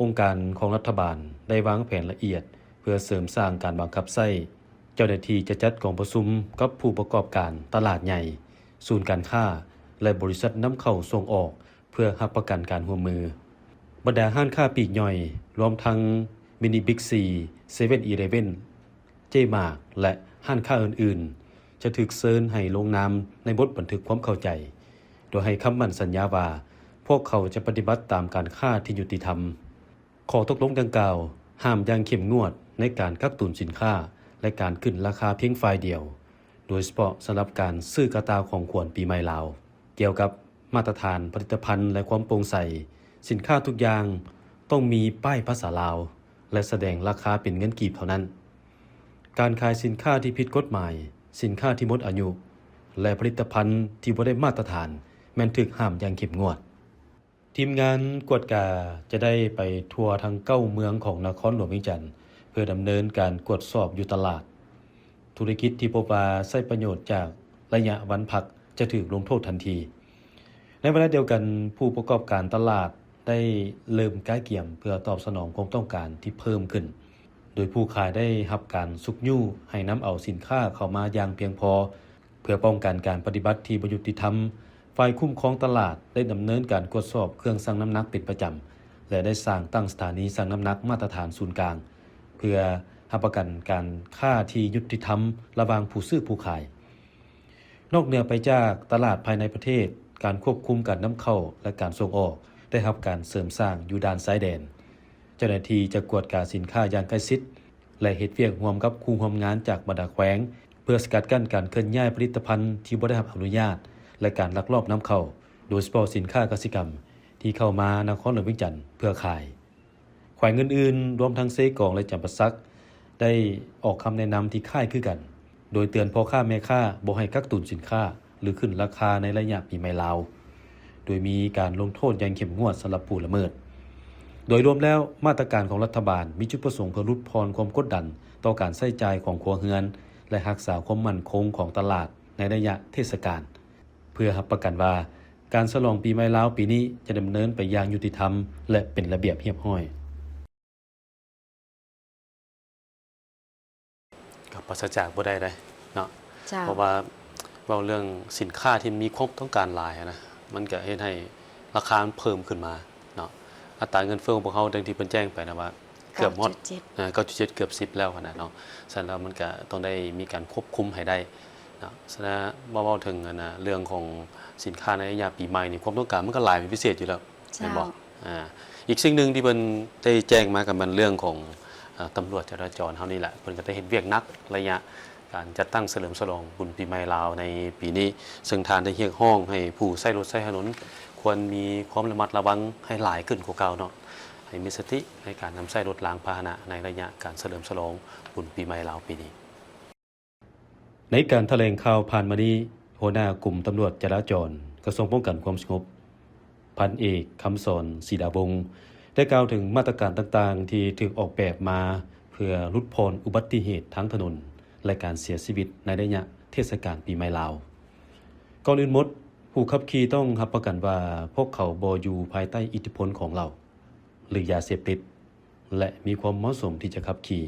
ອົງການຂອງລັດຖະບານໄດ້ວາງແຜນລະອຽດເພື່ອເສີມສ້າງການບັງຄັບໃຊ້. ເຈົ້າໜ້າທີ່ຈະຈັດກອງປະຊຸມກັບຜູ້ປະກອບການຕະຫຼາດໃຫຍ່, ສູນການຄ້າ ແລະ ບໍລິສັດນຳເຂົ້າສົ່ງອອກ ເພື່ອຮັບປະກັນການຮ່ວມມື. ບັນດາຮ້ານຄ້າປີກຍ່ອຍ, ລວມທັງມິນິບິກຊີ, ເຊເວັນອີເລເວັນ, ເຈມາກ ແລະ ຮ້ານຄ້າອື່ນໆ ຈະຖືກເຊີນໃຫ້ລົງນາມໃນບົດບັນທຶກຄວາມເຂົ້າໃຈ, ໂດຍໃຫ້ຄຳໝັ້ນສັນຍາວ່າ ພວກເຂົາຈະປະຕິບັດຕາມການຄ້າທີ່ຍຸຕິທຳ. ຂໍ້ຕົກລົງດັ່ງກ່າວຫ້າມຢ່າງເຂັ້ມງວດໃນການກັກຕຸນສິນຄ້າ ແລະ ການຂຶ້ນລາຄາພຽງຝ່າຍດຽວ, ໂດຍສະເພາະສຳລັບການຊື້ກະຕ່າຂອງຂວັນປີໃໝ່ລາວ. ກ່ຽວກັບມາດຕະຖານຜະລິດຕະພັນ ແລະ ຄວາມໂປ່ງໃສ, ສິນຄ້າທຸກຢ່າງຕ້ອງມີປ້າຍພາສາລາວ ແລະ ສະແດງລາຄາເປັນເງິນກີບເທົ່ານັ້ນ. ການຂາຍສິນຄ້າທີ່ຜິດກົດໝາຍ, ສິນຄ້າທີ່ໝົດອາຍຸ ແລະ ຜະລິດຕະພັນທີ່ບໍ່ໄດ້ມາດຕະຖານ ແມ່ນຖືກຫ້າມຢ່າງເຂັ້ມງວດ. ທີມງານກວດກາຈະໄດ້ໄປທົ່ວທັງເກົ້າເມືອງຂອງນະຄອນຫຼວງວຽງຈັນ ເພື່ອດຳເນີນການກວດສອບຢູ່ຕະຫຼາດ. ທຸລະກິດທີ່ພົບວ່າໃຊ້ປະໂຫຍດຈາກໄລຍະວັນພັກຈະຖືກລົງໂທດທັນທີ. ໃນເວລາດຽວກັນ, ຜູ້ປະກອບການຕະຫຼາດໄດ້ເລີ່ມກະກຽມເພື່ອຕອບສະໜອງຄວາມຕ້ອງການທີ່ເພີ່ມຂຶ້ນ, ໂດຍຜູ້ຂາຍໄດ້ຮັບການຊຸກຍູ້ໃຫ້ນຳເອົາສິນຄ້າເຂົ້າມາຢ່າງພຽງພໍ. ເພື່ອປ້ອງກັນການປະຕິບັດທີ່ບໍ່ຍຸຕິທຳ, ຝ່າຍຄຸ້ມຄອງຕະຫຼາດໄດ້ດຳເນີນການກວດສອບເຄື່ອງຊັ່ງນ້ຳໜັກເປັນປະຈຳ ແລະ ໄດ້ສ້າງຕັ້ງສະຖານີຊັ່ງນ້ຳໜັກມາດຕະຖານສູນກາງ ເພື່ອຮັບປະກັນການຄ້າທີ່ຍຸຕິທຳລະຫວ່າງຜູ້ຊື້ຜູ້ຂາຍ. ນອກເໜືອໄປຈາກຕະຫຼາດພາຍໃນປະເທດ, ການຄວບຄຸມການນຳເຂົ້າ ແລະ ການສົ່ງອອກໄດ້ຮັບການເສີມສ້າງຢູ່ດ່ານຊາຍແດນ. ເຈົ້າໜ້າທີ່ຈະກວດກາສິນຄ້າຢ່າງໃກ້ຊິດ ແລະ ເຮັດວຽກຮ່ວມກັບຄູ່ຮ່ວມງານຈາກບັນດາແຂວງ ເພື່ອສະກັດກັ້ນການເຄື່ອນຍ້າຍຜະລິດຕະພັນທີ່ບໍ່ໄດ້ຮັບອະນຸຍາດ ແລະ ການລັກລອບນຳເຂົ້າ, ໂດຍສະເພາະສິນຄ້າກະສິກຳທີ່ເຂົ້າມານະຄອນຫຼວງວຽງຈັນເພື່ອຂາຍ. ແຂວງອື່ນໆ ລວມທັງເຊກອງ ແລະ ຈຳປາສັກ ໄດ້ອອກຄຳແນະນຳທີ່ຄ້າຍຄືກັນ, ໂດຍເຕືອນພໍ່ຄ້າແມ່ຄ້າບໍ່ໃຫ້ກັກຕຸນສິນຄ້າ ຫຼື ຂຶ້ນລາຄາໃນໄລຍະປີໃໝ່ລາວ, ໂດຍມີການລົງໂທດຢ່າງເຂັ້ມງວດສຳລັບຜູ້ລະເມີດ. ໂດຍລວມແລ້ວ, ມາດຕະການຂອງລັດຖະບານມີຈຸດປະສົງເພື່ອຫຼຸດຜ່ອນຄວາມກົດດັນຕໍ່ການໃຊ້ຈ່າຍຂອງຄົວເຮືອນ ແລະ ຮັກສາຄວາມໝັ້ນຄົງຂອງຕະຫຼາດໃນໄລຍະເທດສະການ, ເພື່ອຮັບປະກັນວ່າການສະຫຼອງປີໃໝ່ລາວປີນີ້ຈະດຳເນີນໄປຢ່າງຍຸຕິທຳ ແລະ ເປັນລະບຽບຮຽບຮ້ອຍ. ກໍປາສະຈາກບໍ່ໄດ້ເດ້ເນາະ ເຈົ້າ ເພາະວ່າເວົ້າເລື່ອງສິນຄ້າທີ່ມີຄວາມຕ້ອງການຫຼາຍນະ ມັນກໍເຮັດໃຫ້ລາຄາມັນເພີ່ມຂຶ້ນມາເນາະ. ອັດຕາເງິນເຟີ້ຂອງພວກເຮົາ ດັ່ງທີ່ເພິ່ນແຈ້ງໄປນະວ່າ ເກືອບຮອດ ເກົ້າຈຸດເຈັດ ເອີ ເກົ້າຈຸດເຈັດ ເກືອບສິບແລ້ວຫັ້ນນະເນາະ. ສະນັ້ນແລ້ວມັນກໍຕ້ອງໄດ້ມີການຄວບຄຸມໃຫ້ໄດ້ເນາະ. ສະນັ້ນເວົ້າ ເວົ້າເຖິງອັນນະ ເລື່ອງຂອງສິນຄ້າໃນໄລຍະປີໃໝ່ນີ້ ຄວາມຕ້ອງການມັນກໍຫຼາຍເປັນພິເສດຢູ່ແລ້ວ ແມ່ນບໍ່? ເຈົ້າ ອ່າ ອີກສິ່ງໜຶ່ງທີ່ເພິ່ນໄດ້ແຈ້ງມາກໍແມ່ນເລື່ອງຂອງ ເອີ ຕຳຫຼວດຈະລາຈອນເຮົານີ້ແຫຼະ ເພິ່ນກໍໄດ້ເຮັດວຽກໜັກໄລຍະການຈັດຕັ້ງສະເຫຼີມສະຫຼອງບຸນປີໃໝ່ລາວໃນປີນີ້ ເຊິ່ງທ່ານໄດ້ຮຽກຮ້ອງໃຫ້ຜູ້ໃຊ້ລົດໃຊ້ຖະໜົນຄວນມີຄວາມລະມັດລະວັງໃຫ້ຫຼາຍຂຶ້ນກວ່າເກົ່າເນາະ, ໃຫ້ມີສະຕິໃນການນຳໃຊ້ລົດລາງພາຫະນະໃນໄລຍະການສະເຫຼີມສະຫຼອງບຸນປີໃໝ່ລາວປີນີ້. ໃນການຖະແຫຼງຂ່າວຜ່ານມານີ້, ຫົວໜ້າກົມຕຳຫຼວດຈະລາຈອນ ກະຊວງປ້ອງກັນຄວາມສະຫງົບ ພັນເອກ ຄຳສອນ ສີດາວົງ ໄດ້ກ່າວເຖິງມາດຕະການຕ່າງໆທີ່ຖືກອອກແບບມາເພື່ອຫຼຸດຜ່ອນອຸບັດຕິເຫດທາງຖະໜົນ ແລະ ການເສຍຊີວິດໃນໄລຍະເທດສະການປີໃໝ່ລາວ. ກ່ອນອື່ນໝົດ, ຜູ້ຂັບຂີ່ຕ້ອງຮັບປະກັນວ່າພວກເຂົາບໍ່ຢູ່ພາຍໃຕ້ອິດທິພົນຂອງເຫຼົ້າ ຫຼື ຢາເສບຕິດ ແລະ ມີຄວາມເໝາະສົມທີ່ຈະຂັບຂີ່.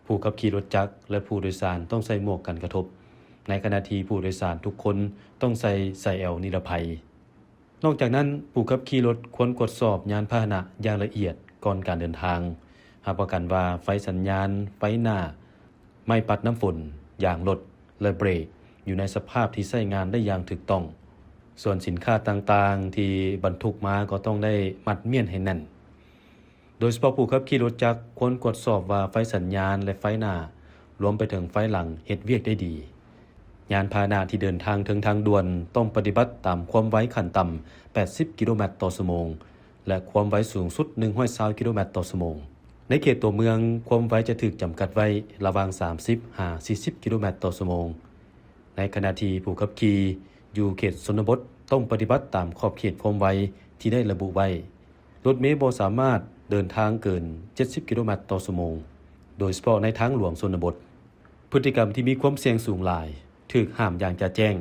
ຜູ້ຂັບຂີ່ລົດຈັກ ແລະ ຜູ້ໂດຍສານຕ້ອງໃສ່ໝວກກັນກະທົບ, ໃນຂະນະທີ່ຜູ້ໂດຍສານທຸກຄົນຕ້ອງໃສ່ສາຍແອວນິລະໄພ. ນອກຈາກນັ້ນ, ຜູ້ຂັບຂີ່ລົດຄວນກວດສອບຍານພາຫະນະຢ່າງລະອຽດກ່ອນການເດີນທາງ, ຮັບປະກັນວ່າໄຟສັນຍານ, ໄຟໜ້າ, ໄມ້ປັດນ້ຳຝົນ, ຢາງລົດ ແລະ ເບຣກ ຢູ່ໃນສະພາບທີ່ໃຊ້ງານໄດ້ຢ່າງຖືກຕ້ອງ. ສ່ວນສິນຄ້າຕ່າງໆທີ່ບັນທຸກມາກໍຕ້ອງໄດ້ມັດມ້ຽນໃຫ້ແໜ້ນ. ໂດຍສະເພາະຜູ້ຂັບຂີ່ລົດຈັກຄວນກວດສອບວ່າໄຟສັນຍານ ແລະ ໄຟໜ້າ, ລວມໄປເຖິງໄຟຫຼັງເຮັດວຽກໄດ້ດີ. ຍານພາຫະນະທີ່ເດີນທາງເທິງທາງດ່ວນຕ້ອງປະຕິບັດຕາມຄວາມໄວຂັ້ນຕ່ຳແປດສິບກິໂລແມັດຕໍ່ຊົ່ວໂມງ ແລະ ຄວາມໄວສູງສຸດໜຶ່ງຮ້ອຍຊາວກິໂລແມັດຕໍ່ຊົ່ວໂມງ. ໃນເຂດຕົວເມືອງ, ຄວາມໄວຈະຖືກຈຳກັດໄວ້ລະຫວ່າງສາມສິບຫາສີ່ສິບກິໂລແມັດຕໍ່ຊົ່ວໂມງ. ໃນຂະນະທີ່ຜູ້ຂັບຂີ່ຢູ່ເຂດຊົນນະບົດຕ້ອງປະຕິບັດຕາມຂອບເຂດຄວາມໄວທີ່ໄດ້ລະບຸໄວ້. ລົດເມບໍ່ສາມາດເດີນທາງເກີນເຈັດສິບກິໂລແມັດຕໍ່ຊົ່ວໂມງ, ໂດຍສະເພາະໃນທາງຫຼວງຊົນນະບົດ. ພຶດຕິກຳທີ່ມີຄວາມສ່ຽງສູງຫຼາຍຖືກຫ້າມຢ່າງຈະແຈ້ງ.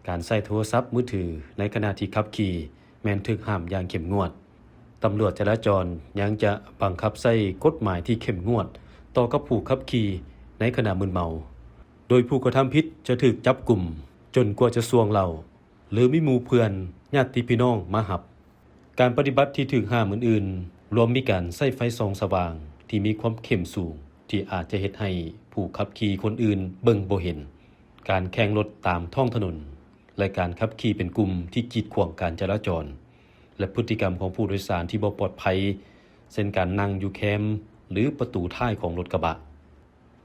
ການໃຊ້ໂທລະສັບມືຖືໃນຂະນະທີ່ຂັບຂີ່ແມ່ນຖືກຫ້າມຢ່າງເຂັ້ມງວດ. ຕຳຫຼວດຈະລາຈອນຍັງຈະບັງຄັບໃຊ້ກົດໝາຍທີ່ເຂັ້ມງວດຕໍ່ກັບຜູ້ຂັບຂີ່ໃນຂະນະມຶນເມົາ. ໂດຍຜູ້ກະທຳຜິດຈະຖືກຈັບກຸມຈົນກວ່າຈະສ່ວງເຫຼົ້າ ຫຼື ມີໝູ່ເພື່ອນ, ຍາດຕິພີ່ນ້ອງມາຮັບ. ການປະຕິບັດທີ່ຖືກຫ້າມອື່ນໆ ລວມມີການໃຊ້ໄຟສ່ອງສະຫວ່າງທີ່ມີຄວາມເຂັ້ມສູງ ທີ່ອາດຈະເຮັດໃຫ້ຜູ້ຂັບຂີ່ຄົນອື່ນເບິ່ງບໍ່ເຫັນ, ການແຂ່ງລົດຕາມທ້ອງຖະໜົນ ແລະ ການຂັບຂີ່ເປັນກຸ່ມທີ່ກີດຂວາງການຈະລາຈອນ ແລະ ພຶດຕິກຳຂອງຜູ້ໂດຍສານທີ່ບໍ່ປອດໄພ, ເຊັ່ນ ການນັ່ງຢູ່ແຄມ ຫຼື ປະຕູທ້າຍຂອງລົດກະບະ.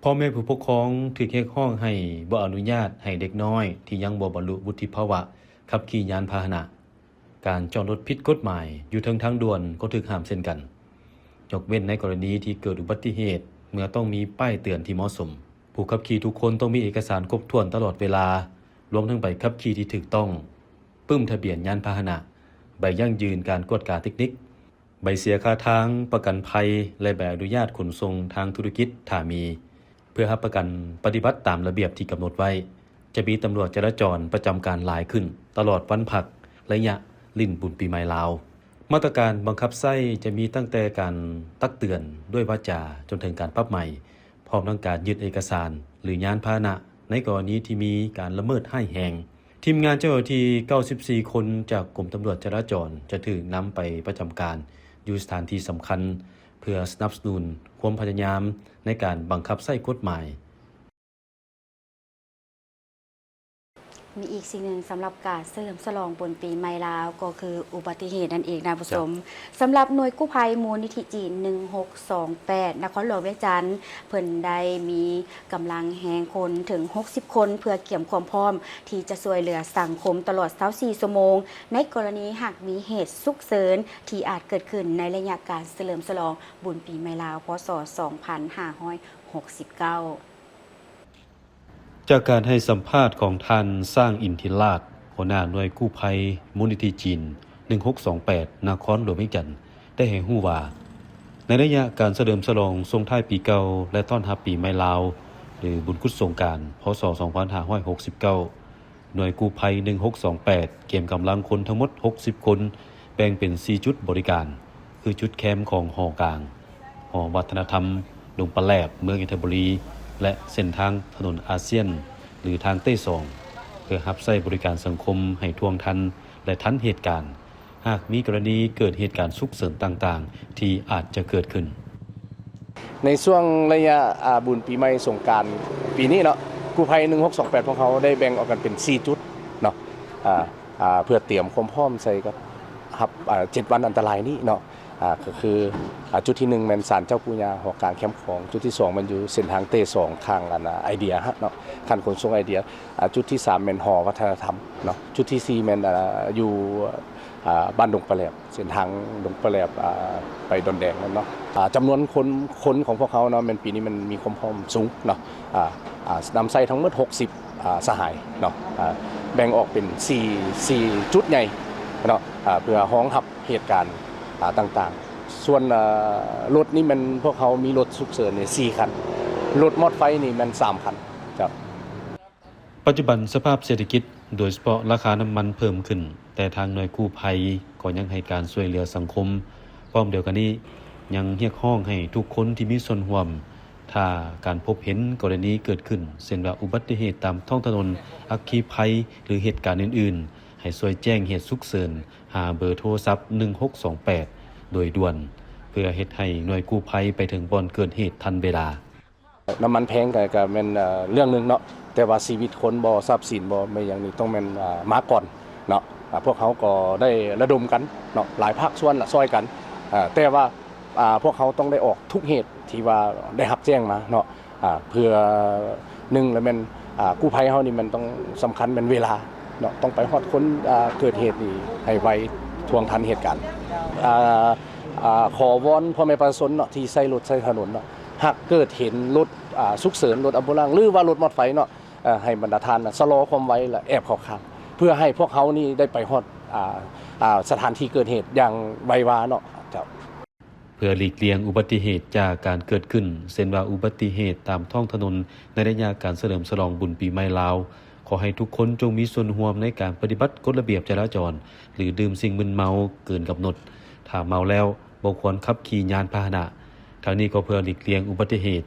ພໍ່ແມ່ຜູ້ປົກຄອງຖືກຮຽກຮ້ອງໃຫ້ບໍ່ອະນຸຍາດໃຫ້ເດັກນ້ອຍທີ່ຍັງບໍ່ບັນລຸວຸດທິພາວະຂັບຂີ່ຍານພາຫະນະ. ການຈອດລົດຜິດກົດໝາຍຢູ່ເທິງທາງດ່ວນກໍຖືກຫ້າມເຊັ່ນກັນ, ຍົກເວັ້ນໃນກໍລະນີທີ່ເກີດອຸບັດຕິເຫດເມື່ອຕ້ອງມີປ້າຍເຕືອນທີ່ເໝາະສົມ. ຜູ້ຂັບຂີ່ທຸກຄົນຕ້ອງມີເອກະສານຄົບຖ້ວນຕະຫຼອດເວລາ, ລວມທັງໃບຂັບຂີ່ທີ່ຖືກຕ້ອງ, ປຶ້ມທະບຽນຍານພາຫະນະ, ໃບຢັ້ງຢືນການກວດກາເຕັກນິກ, ໃບເສຍຄ່າທາງ, ປະກັນໄພ ແລະ ໃບອະນຸຍາດຂົນສົ່ງທາງທຸລະກິດ ຖ້າມີ, ເພື່ອຮັບປະກັນປະຕິບັດຕາມລະບຽບທີ່ກຳນົດໄວ້. ຈະມີຕຳຫຼວດຈະລາຈອນປະຈຳການຫຼາຍຂຶ້ນຕະຫຼອດວັນພັກ ໄລຍະຫຼິ້ນບຸນປີໃໝ່ລາວ. ມາດຕະການບັງຄັບໃຊ້ຈະມີຕັ້ງແຕ່ການຕັກເຕືອນດ້ວຍວາຈາຈົນເຖິງການປັບໃໝ, ພ້ອມທັງການຍຶດເອກະສານ ຫຼື ຍານພາຫະນະ ໃນກໍລະນີທີ່ມີການລະເມີດຮ້າຍແຮງ. ທີມງານເຈົ້າໜ້າທີ່ເກົ້າສິບສີ່ຄົນຈາກກົມຕຳຫຼວດຈະລາຈອນຈະຖືກນຳໄປປະຈຳການຢູ່ສະຖານທີ່ສຳຄັນ ເພື່ອສະໜັບສະໜູນຄວາມພະຍາຍາມໃນການບັງຄັບໃຊ້ກົດໝາຍ. ມີອີກສິ່ງໜຶ່ງສຳລັບການສະເຫຼີມສະຫຼອງບຸນປີໃໝ່ລາວ ກໍຄືອຸບັດຕິເຫດນັ້ນເອງນະຜູ້ຊົມ. ສຳລັບໜ່ວຍກູ້ໄພມູນນິທິຈີນໜຶ່ງຫົກສອງແປດ ນະຄອນຫຼວງວຽງຈັນ ເພິ່ນໄດ້ມີ ກຳລັງແຮງຄົນເຖິງຫົກສິບຄົນ ເພື່ອກຽມຄວາມພ້ອມທີ່ຈະຊ່ວຍເຫຼືອສັງຄົມຕະຫຼອດຊາວສີ່ຊົ່ວໂມງ ໃນກໍລະນີຫາກມີເຫດສຸກເສີນທີ່ອາດເກີດຂຶ້ນໃນໄລຍະການສະເຫຼີມສະຫຼອງບຸນປີໃໝ່ລາວ ພ.ສ. ສອງພັນຫ້າຮ້ອຍຫົກສິບເກົ້າ. ຈາກການໃຫ້ສຳພາດຂອງທ່ານ ຊ້າງ ອິນທິລາດ ຫົວໜ້າໜ່ວຍກູ້ໄພມູນນິທິຈີນ ໜຶ່ງຫົກສອງແປດ ນະຄອນຫຼວງວຽງຈັນ ໄດ້ໃຫ້ຮູ້ວ່າ ໃນໄລຍະການສະເຫຼີມສະຫຼອງສົ່ງທ້າຍປີເກົ່າ ແລະ ຕ້ອນຮັບປີໃໝ່ລາວ ຫຼື ບຸນກຸດສົງການ ພ.ສ. ສອງພັນຫ້າຮ້ອຍຫົກສິບເກົ້າ ໜ່ວຍກູ້ໄພ ໜຶ່ງຫົກສອງແປດ ກຽມກຳລັງຄົນທັງໝົດ ຫົກສິບຄົນ ແບ່ງເປັນ ສີ່ ຈຸດບໍລິການ ຄືຈຸດແຄມຂອງຫໍກາງ, ຫໍວັດທະນະທຳດົງປາແຫຼບ ເມືອງອິນທະບູລີ ແລະ ເສັ້ນທາງຖະໜົນອາຊຽນ ຫຼື ທາງເຕສອງ ເພື່ອຮັບໃຊ້ບໍລິການສັງຄົມໃຫ້ທ່ວງທັນ ແລະ ທັນເຫດການ ຫາກມີກໍລະນີເກີດເຫດການສຸກເສີນຕ່າງໆ ທີ່ອາດຈະເກີດຂຶ້ນ. ໃນຊ່ວງໄລຍະ ອາ ບຸນປີໃໝ່ສົງການປີນີ້ເນາະ, ກູ້ໄພ ໜຶ່ງຫົກສອງແປດ ພວກເຮົາໄດ້ແບ່ງອອກກັນເປັນ ສີ່ ຈຸດເນາະ, ອາ ອາ ເພື່ອຕຽມຄວາມພ້ອມໃສ່ກັບຮັບ ອາ ເຈັດ ວັນອັນຕະລາຍນີ້ເນາະ. ອາ ກໍຄື ອາ ຈຸດທີໜຶ່ງແມ່ນສານເຈົ້າປູ່ຍ່າ ຫໍກາງແຄມຂອງ, ຈຸດທີສອງແມ່ນຢູ່ເສັ້ນທາງເຕສອງ ຂ້າງອັນ ອາ ໄອເດຍເນາະ, ຂັ້ນຂົນສົ່ງໄອເດຍ, ອາ ຈຸດທີສາມແມ່ນຫໍວັດທະນະທຳເນາະ, ຈຸດທີສີ່ແມ່ນ ອາ ຢູ່ ອາ ບ້ານດົງປາແຫຼບ ເສັ້ນທາງດົງປາແຫຼບ ອາ ໄປດອນແດງນັ້ນເນາະ. ອາ ຈຳນວນຄົນ ຄົນຂອງພວກເຮົາເນາະ ແມ່ນປີນີ້ມັນມີຄວາມພ້ອມສູງເນາະ, ອາ ອາ ນຳໃຊ້ທັງໝົດ ຫົກສິບ ອາ ສະຫາຍເນາະ, ອາ ແບ່ງອອກເປັນ ສີ່ ສີ່ ຈຸດໃຫຍ່ເນາະ, ອາ ເພື່ອຮອງຮັບເຫດການ ອາ ຕ່າງໆ. ສ່ວນ ອາ ລົດນີ້ແມ່ນພວກເຮົາມີລົດສຸກເສີນນີ້ ສີ່ ຄັນ, ລົດມອດໄຟນີ້ແມ່ນ ສາມ ຄັນ. ເຈົ້າ. ປັດຈຸບັນສະພາບເສດຖະກິດ ໂດຍສະເພາະລາຄານ້ຳມັນເພີ່ມຂຶ້ນ, ແຕ່ທາງໜ່ວຍກູ້ໄພກໍຍັງໃຫ້ການຊ່ວຍເຫຼືອສັງຄົມ. ພ້ອມດຽວກັນນີ້, ຍັງຮຽກຮ້ອງໃຫ້ທຸກຄົນທີ່ມີສ່ວນຮ່ວມ, ຖ້າການພົບເຫັນກໍລະນີເກີດຂຶ້ນ, ເຊັ່ນວ່າອຸບັດຕິເຫດຕາມທ້ອງຖະໜົນ, ອັກຄີໄພ ຫຼື ເຫດການອື່ນໆ, ໃຫ້ຊ່ວຍແຈ້ງເຫດສຸກເສີນຫາເບີໂທລະສັບ ໜຶ່ງຫົກສອງແປດ ໂດຍດ່ວນ, ເພື່ອເຮັດໃຫ້ໜ່ວຍກູ້ໄພໄປເຖິງບ່ອນເກີດເຫດທັນເວລາ. ນ້ຳມັນແພງກໍ ກໍແມ່ນ ເອີ່ ເລື່ອງໜຶ່ງເນາະ, ແຕ່ວ່າຊີວິດຄົນບໍ ຊັບສິນບໍ ແມ່ນຫຍັງນີ້ ຕ້ອງແມ່ນ ເອີ່ ມາກ່ອນ ເນາະ ອາ ພວກເຮົາກໍໄດ້ລະດົມກັນເນາະ ຫຼາຍພາກສ່ວນລະຊ່ອຍກັນ ອາ ແຕ່ວ່າ ອາ ພວກເຮົາຕ້ອງໄດ້ອອກທຸກເຫດທີ່ວ່າໄດ້ຮັບແຈ້ງມາເນາະ ອາ ເພື່ອ ໜຶ່ງລະແມ່ນ ອາ ກູ້ໄພເຮົານີ້ແມ່ນຕ້ອງ ສຳຄັນແມ່ນເວລາເນາະ ຕ້ອງໄປຮອດຄົນ ອາ ເກີດເຫດນີ້ໃຫ້ໄວ ທ່ວງທັນເຫດການ ອາ ອາ ຂໍວອນພໍ່ແມ່ປະຊາຊົນເນາະ ທີ່ໃຊ້ລົດໃຊ້ຖະໜົນເນາະ ຫາກເກີດເຫັນລົດ ອາ ສຸກເສີນ ລົດອຳບູລານ ຫຼືວ່າລົດມອດໄຟເນາະ ເອີ ໃຫ້ບັນດາທ່ານນະ ຊະລໍຄວາມໄວ ແລະ ແອບເຂົ້າຂ້າງ ເພື່ອໃຫ້ພວກເຮົານີ້ໄດ້ໄປຮອດ ອາ ອາ ສະຖານທີ່ເກີດເຫດຢ່າງໄວວາເນາະ ເຈົ້າ. ເພື່ອຫຼີກລ່ຽງອຸບັດຕິເຫດຈາກການເກີດຂຶ້ນ ເຊັ່ນວ່າອຸບັດຕິເຫດຕາມທ້ອງຖະໜົນໃນໄລຍະການສະເຫຼີມສະຫຼອງບຸນປີໃໝ່ລາວ, ຂໍໃຫ້ທຸກຄົນຈົ່ງມີສ່ວນຮ່ວມໃນການປະຕິບັດກົດລະບຽບຈະລາຈອນ ຫຼື ດື່ມສິ່ງມຶນເມົາເກີນກຳນົດ. ຖ້າເມົາແລ້ວ ບໍ່ຄວນຂັບຂີ່ຍານພາຫະນະ. ທັງນີ້ກໍເພື່ອຫຼີກລ່ຽງອຸບັດຕິເຫດ,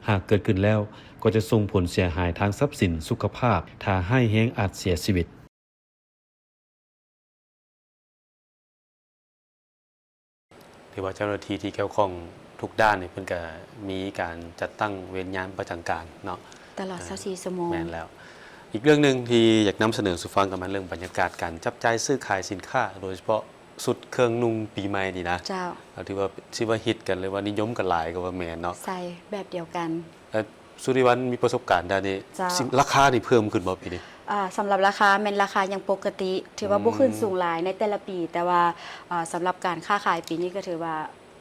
ຫາກເກີດຂຶ້ນແລ້ວ ກໍຈະສົ່ງຜົນເສຍຫາຍທາງຊັບສິນ, ສຸຂະພາບ, ຖ້າຮ້າຍແຮງອາດເສຍຊີວິດ. ຖືວ່າເຈົ້າໜ້າທີ່ທີ່ກ່ຽວຂ້ອງທຸກດ້ານນີ້ ເພິ່ນກະມີການຈັດຕັ້ງເວນຍາມປະຈຳການເນາະ ຕະຫຼອດ ເອີ ຊາວສີ່ຊົ່ວໂມງ. ແມ່ນແລ້ວ. ອີກເລື່ອງໜຶ່ງທີ່ຢາກນຳສະເໜີສູ່ຟັງ ກໍແມ່ນເລື່ອງບັນຍາກາດການຈັບຈ່າຍຊື້ຂາຍສິນຄ້າ ໂດຍສະເພາະຊຸດເຄື່ອງນຸ່ງປີໃໝ່ນີ້ນະ. ເຈົ້າ. ກໍຖືວ່າ ຊິວ່າຮິດກັນ ຫຼືວ່ານິຍົມກັນຫຼາຍກໍວ່າແມ່ນເນາະ. ໃສ່ແບບດຽວກັນ. ເອີ ສຸລິວັນມີປະສົບການດ້ານນີ້. ເຈົ້າ. ລາຄານີ້ເພີ່ມຂຶ້ນບໍ່ປີນີ້? ອ່າ ສຳລັບລາຄາແມ່ນລາຄາຍັງປົກກະຕິ ຖືວ່າບໍ່ຂຶ້ນ ອືມ ສູງຫຼາຍໃນແຕ່ລະປີ, ແຕ່ວ່າ ອ່າ ສຳລັບການຄ້າຂາຍປີນີ້ກໍຖືວ່າ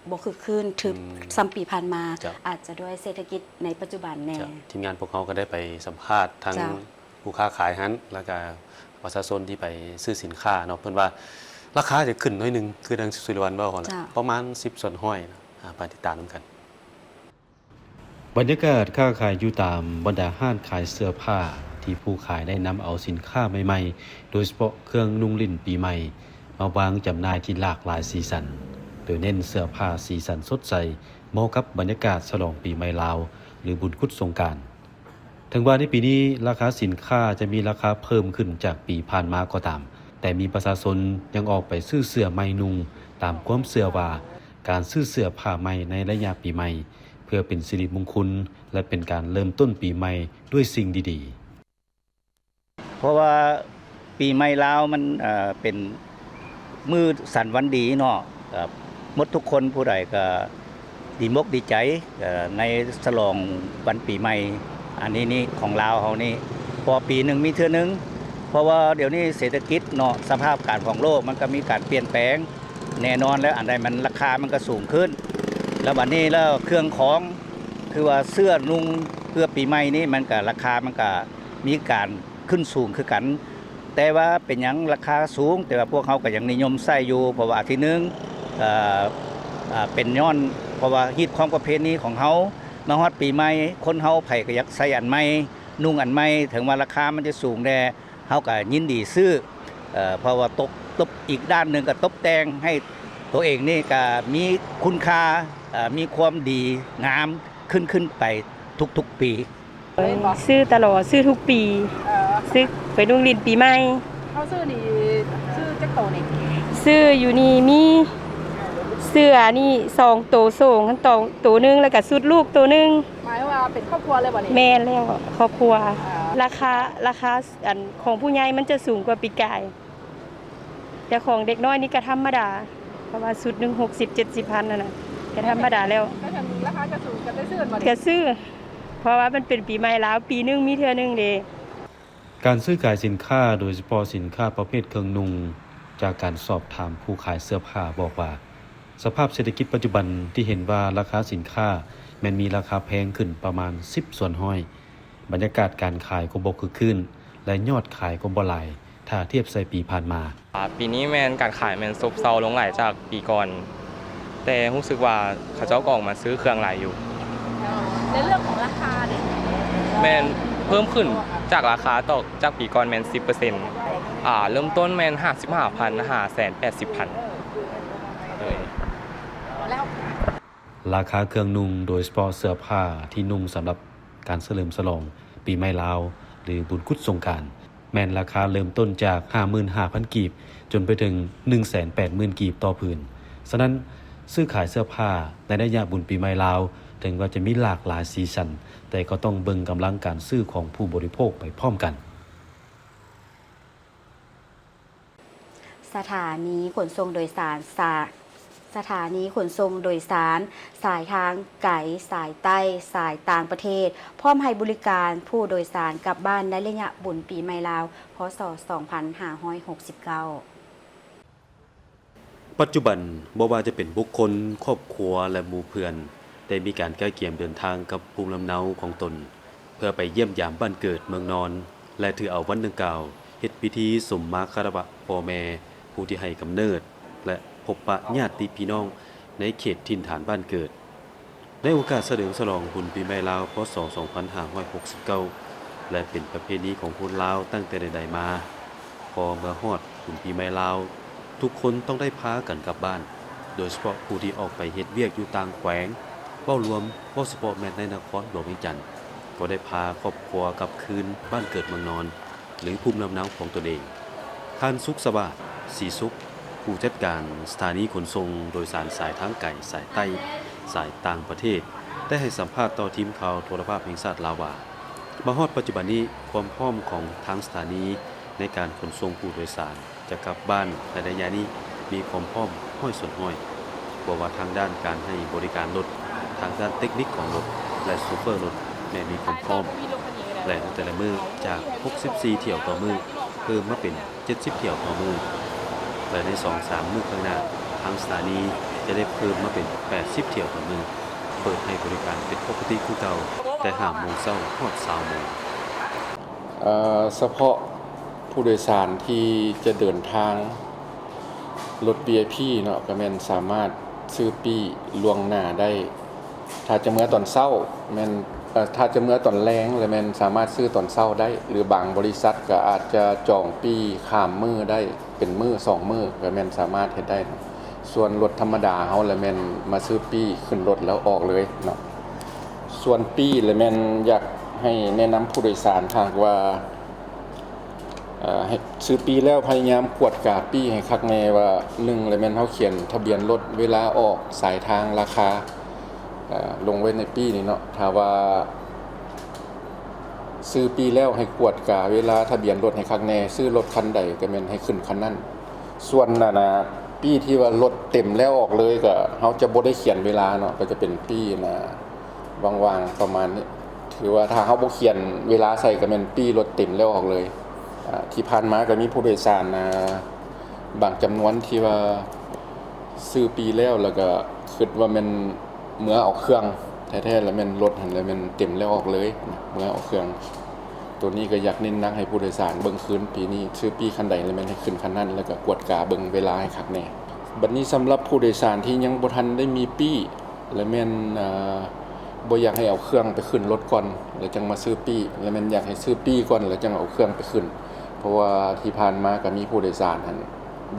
ບໍ່ຄຶກຄື້ນ ອືມ ຄືສ່ຳປີຜ່ານມາ. ເຈົ້າ. ອາດຈະດ້ວຍເສດຖະກິດໃນປັດຈຸບັນແດ່. ເຈົ້າ. ທີມງານພວກເຮົາກໍໄດ້ໄປສຳພາດທາງ ເຈົ້າ ຜູ້ຄ້າຂາຍຫັ້ນ ແລ້ວກໍປະຊາຊົນທີ່ໄປຊື້ສິນຄ້າເນາະ, ເພິ່ນວ່າລາຄາຈະຂຶ້ນໜ້ອຍໜຶ່ງ ຄືດັ່ງສຸລິວັນເວົ້າຫັ້ນແຫຼະ. ເຈົ້າ. ປະມານສິບສ່ວນຮ້ອຍນະ. ອາ ໄປຕິດຕາມນຳກັນ. ບັນຍາກາດຄ້າຂາຍຢູ່ຕາມບັນດາຮ້ານຂາຍເສື້ອຜ້າ ທີ່ຜູ້ຂາຍໄດ້ນຳເອົາສິນຄ້າໃໝ່ໆ ໂດຍສະເພາະເຄື່ອງນຸ່ງຫຼິ້ນປີໃໝ່ ມາວາງຈຳໜ່າຍທີ່ຫຼາກຫຼາຍສີສັນ, ໂດຍເນັ້ນເສື້ອຜ້າສີສັນສົດໃສ ເໝາະກັບບັນຍາກາດສະຫຼອງປີໃໝ່ລາວ ຫຼື ບຸນກຸດສົງການ. ເຖິງວ່າໃນປີນີ້ລາຄາສິນຄ້າຈະມີລາຄາເພີ່ມຂຶ້ນຈາກປີຜ່ານມາກໍຕາມ, ແຕ່ມີປະຊາຊົນຍັງອອກໄປຊື້ເສື້ອໃໝ່ນຸ່ງ ຕາມຄວາມເຊື່ອວ່າການຊື້ເສື້ອຜ້າໃໝ່ໃນໄລຍະປີໃໝ່ ເພື່ອເປັນສິລິມຸງຄຸນ ແລະ ເປັນການເລີ່ມຕົ້ນປີໃໝ່ດ້ວຍສິ່ງດີໆ. ເພາະວ່າປີໃໝ່ລາວມັນ ເອີ ເປັນມື້ສັນວັນດີເນາະ, ກໍໝົດທຸກຄົນ ຜູ້ໃດກໍດີມົກດີໃຈ ເອີ ໃນສະຫຼອງວັນປີໃໝ່ອັນນີ້ນີ້ຂອງລາວເຮົານີ້ ເພາະວ່າປີໜຶ່ງມີເທື່ອໜຶ່ງ. ເພາະວ່າດຽວນີ້ເສດຖະກິດເນາະ ສະພາບການຂອງໂລກມັນກໍມີການປ່ຽນແປງ ແນ່ນອນແລ້ວ ອັນໃດມັນລາຄາມັນກໍສູງຂຶ້ນ ແລ້ວບັດນີ້ແລ້ວເຄື່ອງຂອງ ຄືວ່າເສື້ອນຸ່ງເພື່ອປີໃໝ່ນີ້ ມັນກະ ລາຄາມັນກະມີການຂຶ້ນສູງຄືກັນ. ແຕ່ວ່າເປັນຫຍັງລາຄາສູງ ແຕ່ວ່າພວກເຮົາກໍຍັງນິຍົມໃຊ້ຢູ່ ເພາະວ່າທີໜຶ່ງ ເອີ ເປັນຍ້ອນ ເພາະວ່າຮີດຄອງປະເພນີຂອງເຮົາ ມາຮອດປີໃໝ່ ຄົນເຮົາໃຜກໍຢາກໃສ່ອັນໃໝ່ ນຸ່ງອັນໃໝ່ ເຖິງວ່າລາຄາມັນຈະສູງແດ່ ເຮົາກໍຍິນດີຊື້ ເອີ ເພາະວ່າຕົກ ຕົບ ອີກດ້ານໜຶ່ງກໍຕົບແຕ່ງໃຫ້ຕົວເອງນີ້ກໍມີຄຸນຄ່າ ເອີ ມີຄວາມດີງາມຂຶ້ນ ຂຶ້ນໄປທຸກໆປີ. ຊື້ຕະຫຼອດ ຊື້ທຸກປີ ເອີ ຊື້ໄປນຸ່ງຫຼິ້ນປີໃໝ່. ເຮົາຊື້ນີ້ ຊື້ຈັກໂຕນີ້? ຊື້ຢູ່ນີ້ມີເສື້ອນີ້ສອງໂຕ ໂສ້ງໂຕໜຶ່ງ ແລ້ວກໍຊຸດລູກໂຕໜຶ່ງ. ໝາຍວ່າເປັນຄອບຄົວເລີຍບໍ່ນີ້? ແມ່ນແລ້ວ ຄອບຄົວ. ເອີ ລາຄາ ລາຄາ ອັນຂອງຜູ້ໃຫຍ່ມັນຈະສູງກວ່າປີກາຍ ແຕ່ຂອງເດັກນ້ອຍນີ້ກະທຳມະດາ ເພາະວ່າຊຸດໜຶ່ງຫົກສິບເຈັດສິບພັນຫັ້ນນະ ກະທຳມະດາແລ້ວ. ລາຄາກະສູງ ກະໄດ້ຊື້ບໍ່ນີ້? ກະຊື້ ເພາະວ່າມັນເປັນປີໃໝ່ລາວ ປີໜຶ່ງມີເທື່ອໜຶ່ງເດ. ການຊື້ຂາຍສິນຄ້າ ໂດຍສະເພາະສິນຄ້າປະເພດເຄື່ອງນຸ່ງ ຈາກການສອບຖາມຜູ້ຂາຍເສື້ອຜ້າບອກວ່າ ສະພາບເສດຖະກິດປັດຈຸບັນທີ່ເຫັນວ່າລາຄາສິນຄ້າແມ່ນມີລາຄາແພງຂຶ້ນປະມານສິບສ່ວນຮ້ອຍ ບັນຍາກາດການຂາຍກໍບໍ່ຄຶກຄື້ນ ແລະ ຍອດຂາຍກໍບໍ່ຫຼາຍ ຖ້າທຽບໃສ່ປີຜ່ານມາ. ອາ ປີນີ້ແມ່ນການຂາຍແມ່ນໂຊບເຊົາລົງຫຼາຍຈາກປີກ່ອນ ແຕ່ຮູ້ສຶກວ່າເຂົາເຈົ້າກໍອອກມາຊື້ເຄື່ອງຫຼາຍຢູ່. ໃນເລື່ອງຂອງລາຄາເດ? ແມ່ນເພີ່ມຂຶ້ນຈາກລາຄາຕໍ່ ຈາກປີກ່ອນແມ່ນສິບເປີເຊັນ ອາ ເລີ່ມຕົ້ນແມ່ນຫ້າສິບຫ້າພັນ ຫາແສນແປດສິບພັນ. ໂດຍ ລາຄາເຄື່ອງນຸ່ງ ໂດຍສະເພາະເສື້ອຜ້າທີ່ນຸ່ງສຳລັບການສະເຫຼີມສະຫຼອງປີໃໝ່ລາວ ຫຼື ບຸນກຸດສົງການ ແມ່ນລາຄາເລີ່ມຕົ້ນຈາກຫ້າໝື່ນຫ້າພັນກີບ ຈົນໄປເຖິງໜຶ່ງແສນແປດໝື່ນກີບຕໍ່ຜືນ. ສະນັ້ນ, ຊື້ຂາຍເສື້ອຜ້າໃນໄລຍະບຸນປີໃໝ່ລາວ ເຖິງວ່າຈະມີຫຼາກຫຼາຍສີສັນ, ແຕ່ກໍຕ້ອງເບິ່ງກຳລັງການຊື້ຂອງຜູ້ບໍລິໂພກໄປພ້ອມກັນ. ສະຖານີຂົນສົ່ງໂດຍສານສາ ສະຖານີຂົນສົ່ງໂດຍສານສາຍທາງໄກ, ສາຍໃຕ້, ສາຍຕ່າງປະເທດ ພ້ອມໃຫ້ບໍລິການຜູ້ໂດຍສານກັບບ້ານໃນໄລຍະບຸນປີໃໝ່ລາວ ພ.ສ. ສອງພັນຫ້າຮ້ອຍຫົກສິບເກົ້າ. ປັດຈຸບັນ, ບໍ່ວ່າຈະເປັນບຸກຄົນ, ຄອບຄົວ ແລະ ໝູ່ເພື່ອນ ໄດ້ມີການກະກຽມເດີນທາງກັບພູມລຳເນົາຂອງຕົນ ເພື່ອໄປຢ້ຽມຢາມບ້ານເກີດເມືອງນອນ ແລະ ຖືເອົາວັນດັ່ງກ່າວເຮັດພິທີສົມມາຄາລະວະພໍ່ແມ່ຜູ້ທີ່ໃຫ້ກຳເນີດ ແລະ ພົບປະຍາດຕິພີ່ນ້ອງໃນເຂດຖິ່ນຖານບ້ານເກີດ. ໃນໂອກາດສະເຫຼີມສະຫຼອງບຸນປີໃໝ່ລາວ ພ.ສ. ສອງພັນຫ້າຮ້ອຍຫົກສິບເກົ້າ ແລະ ເປັນປະເພນີຂອງຄົນລາວຕັ້ງແຕ່ໃດໆມາ, ພໍເມື່ອຮອດບຸນປີໃໝ່ລາວ, ທຸກຄົນຕ້ອງໄດ້ພາກັນກັບບ້ານ, ໂດຍສະເພາະຜູ້ທີ່ອອກໄປເຮັດວຽກຢູ່ຕ່າງແຂວງ, ເວົ້າລວມ, ເວົ້າສະເພາະແມ່ນໃນນະຄອນຫຼວງວຽງຈັນ, ກໍໄດ້ພາຄອບຄົວກັບຄືນບ້ານເກີດເມືອງນອນ ຫຼື ພູມລຳເນົາຂອງຕົນເອງ. ທ່ານ ສຸກສະຫວາດ ສີສຸກ, ຜູ້ຈັດການສະຖານີຂົນສົ່ງໂດຍສານສາຍທາງໄກ, ສາຍໃຕ້, ສາຍຕ່າງປະເທດ ໄດ້ໃຫ້ສຳພາດຕໍ່ທີມຂ່າວໂທລະພາບແຫ່ງຊາດລາວວ່າ, ມາຮອດປັດຈຸບັນນີ້, ຄວາມພ້ອມຂອງທາງສະຖານີໃນການຂົນສົ່ງຜູ້ໂດຍສານຈະກັບບ້ານໃນໄລຍະນີ້ມີຄວາມພ້ອມຮ້ອຍສ່ວນຮ້ອຍ. ບໍ່ວ່າທາງດ້ານການໃຫ້ບໍລິການລົດ, ທາງດ້ານເຕັກນິກຂອງລົດ ແລະ ໂຊເຟີລົດແມ່ນມີຄວາມພ້ອມ ແລະ ໃນແຕ່ລະມື້ຈາກຫົກສິບສີ່ຖ້ຽວຕໍ່ມື້ ເພີ່ມມາເປັນເຈັດສິບຖ້ຽວຕໍ່ມື້ ແລະ ໃນສອງສາມມື້ຂ້າງໜ້າ, ທາງສະຖານີຈະໄດ້ເພີ່ມມາເປັນແປດສິບຖ້ຽວຕໍ່ມື້, ເປີດໃຫ້ບໍລິການເປັນປົກກະຕິຄືເກົ່າ ແຕ່ຫ້າໂມງເຊົ້າຮອດຊາວໂມງ. ເອີ ສະເພາະຜູ້ໂດຍສານທີ່ຈະເດີນທາງລົດ ວີໄອພີ ເນາະ, ກໍແມ່ນສາມາດຊື້ປີ້ລ່ວງໜ້າໄດ້. ຖ້າຈະເມືອຕອນເຊົ້າແມ່ນ ເອີ ຖ້າຈະເມືອຕອນແລງ ລະແມ່ນສາມາດຊື້ຕອນເຊົ້າໄດ້ ຫຼື ບາງບໍລິສັດກໍອາດຈະຈອງປີ້ຂ້າມມື້ໄດ້ ເປັນມື້ສອງມື້ ກໍແມ່ນສາມາດເຮັດໄດ້. ສ່ວນລົດທຳມະດາເຮົາ ລະແມ່ນມາຊື້ປີ້ຂຶ້ນລົດແລ້ວອອກເລີຍເນາະ. ສ່ວນປີ້ ລະແມ່ນຢາກໃຫ້ແນະນຳຜູ້ໂດຍສານ ຖ້າຫາກວ່າ ເອີ ໃຫ້ຊື້ປີ້ແລ້ວ ພະຍາຍາມກວດກາປີ້ໃຫ້ຄັກແນ່ວ່າ ໜຶ່ງ ລະແມ່ນເຮົາຂຽນທະບຽນລົດ, ເວລາອອກ, ສາຍທາງ, ລາຄາ ເອີ ລົງໄວ້ໃນປີ້ນີ້ເນາະ. ຖ້າວ່າຊື້ປີ້ແລ້ວໃຫ້ກວດກາເວລາ, ທະບຽນລົດໃຫ້ຄັກແນ່, ຊື້ລົດຄັນໃດກໍແມ່ນໃຫ້ຂຶ້ນຄັນນັ້ນ. ສ່ວນອັນນ່າ ປີ້ທີ່ວ່າລົດເຕັມແລ້ວອອກເລີຍ ກໍເຮົາຈະບໍ່ໄດ້ຂຽນເວລາເນາະ, ກໍຈະເປັນປີ້ອັນນ່າ ວ່າງໆປະມານນີ້. ຖືວ່າຖ້າເຮົາບໍ່ຂຽນເວລາໃສ່ ກໍແມ່ນປີ້ລົດເຕັມແລ້ວອອກເລີຍ. ອາ ທີ່ຜ່ານມາກໍມີຜູ້ໂດຍສານ ອາ ບາງຈຳນວນທີ່ວ່າຊື້ປີ້ແລ້ວ ແລ້ວກໍຄິດວ່າແມ່ນເມືອເອົາເຄື່ອງແທ້ໆ ລະແມ່ນລົດຫັ້ນ ລະແມ່ນເຕັມແລ້ວອອກເລີຍ ເມືອເອົາເຄື່ອງ. ໂຕນີ້ກໍຢາກເນັ້ນໜັກໃຫ້ຜູ້ໂດຍສານເບິ່ງຄືນ, ປີ້ນີ້ຊື້ປີ້ຄັນໃດ ລະແມ່ນໃຫ້ຂຶ້ນຄັນນັ້ນ ແລ້ວກໍກວດກາເບິ່ງເວລາໃຫ້ຄັກແນ່. ບັດນີ້ສຳລັບຜູ້ໂດຍສານທີ່ຍັງບໍ່ທັນໄດ້ມີປີ້ ລະແມ່ນ ເອີ ບໍ່ຢາກໃຫ້ເອົາເຄື່ອງໄປຂຶ້ນລົດກ່ອນ ລະຈັ່ງມາຊື້ປີ້, ລະແມ່ນຢາກໃຫ້ຊື້ປີ້ກ່ອນ ລະຈັ່ງເອົາເຄື່ອງໄປຂຶ້ນ. ເພາະວ່າທີ່ຜ່ານມາກໍມີຜູ້ໂດຍສານຫັ້ນ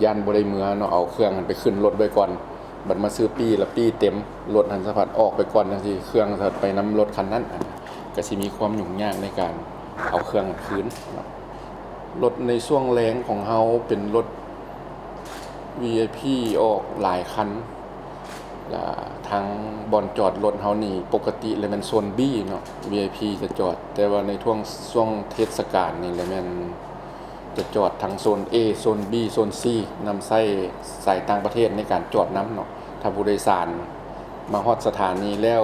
ຢ້ານບໍ່ໄດ້ເມືອເນາະ, ເອົາເຄື່ອງຫັ້ນໄປຂຶ້ນລົດໄວ້ກ່ອນ, ບັດມາຊື້ປີ້ລະປີ້ເຕັມ, ລົດຫັ້ນສະພັດອອກໄປກ່ອນ ຈັ່ງຊີ້ ເຄື່ອງສະພັດໄປນຳລົດຄັນນັ້ນ, ກໍຊິມີຄວາມຫຍຸ້ງຍາກໃນການເອົາເຄື່ອງຄືນເນາະ. ລົດໃນຊ່ວງແລງຂອງເຮົາເປັນລົດ ວີໄອພີ ອອກຫຼາຍຄັນ. ລະທາງບ່ອນຈອດລົດເຮົານີ້ ປົກກະຕິແລ້ວແມ່ນໂຊນບີເນາະ ວີໄອພີຈະຈອດ, ແຕ່ວ່າໃນຊ່ວງ ຊ່ວງເທດສະການນີ້ແລ້ວແມ່ນຈະຈອດທັງໂຊນເອ, ໂຊນບີ, ໂຊນຊີ, ນຳໃຊ້ສາຍຕ່າງປະເທດໃນການຈອດນຳເນາະ. ຖ້າຜູ້ໂດຍສານມາຮອດສະຖານີແລ້ວ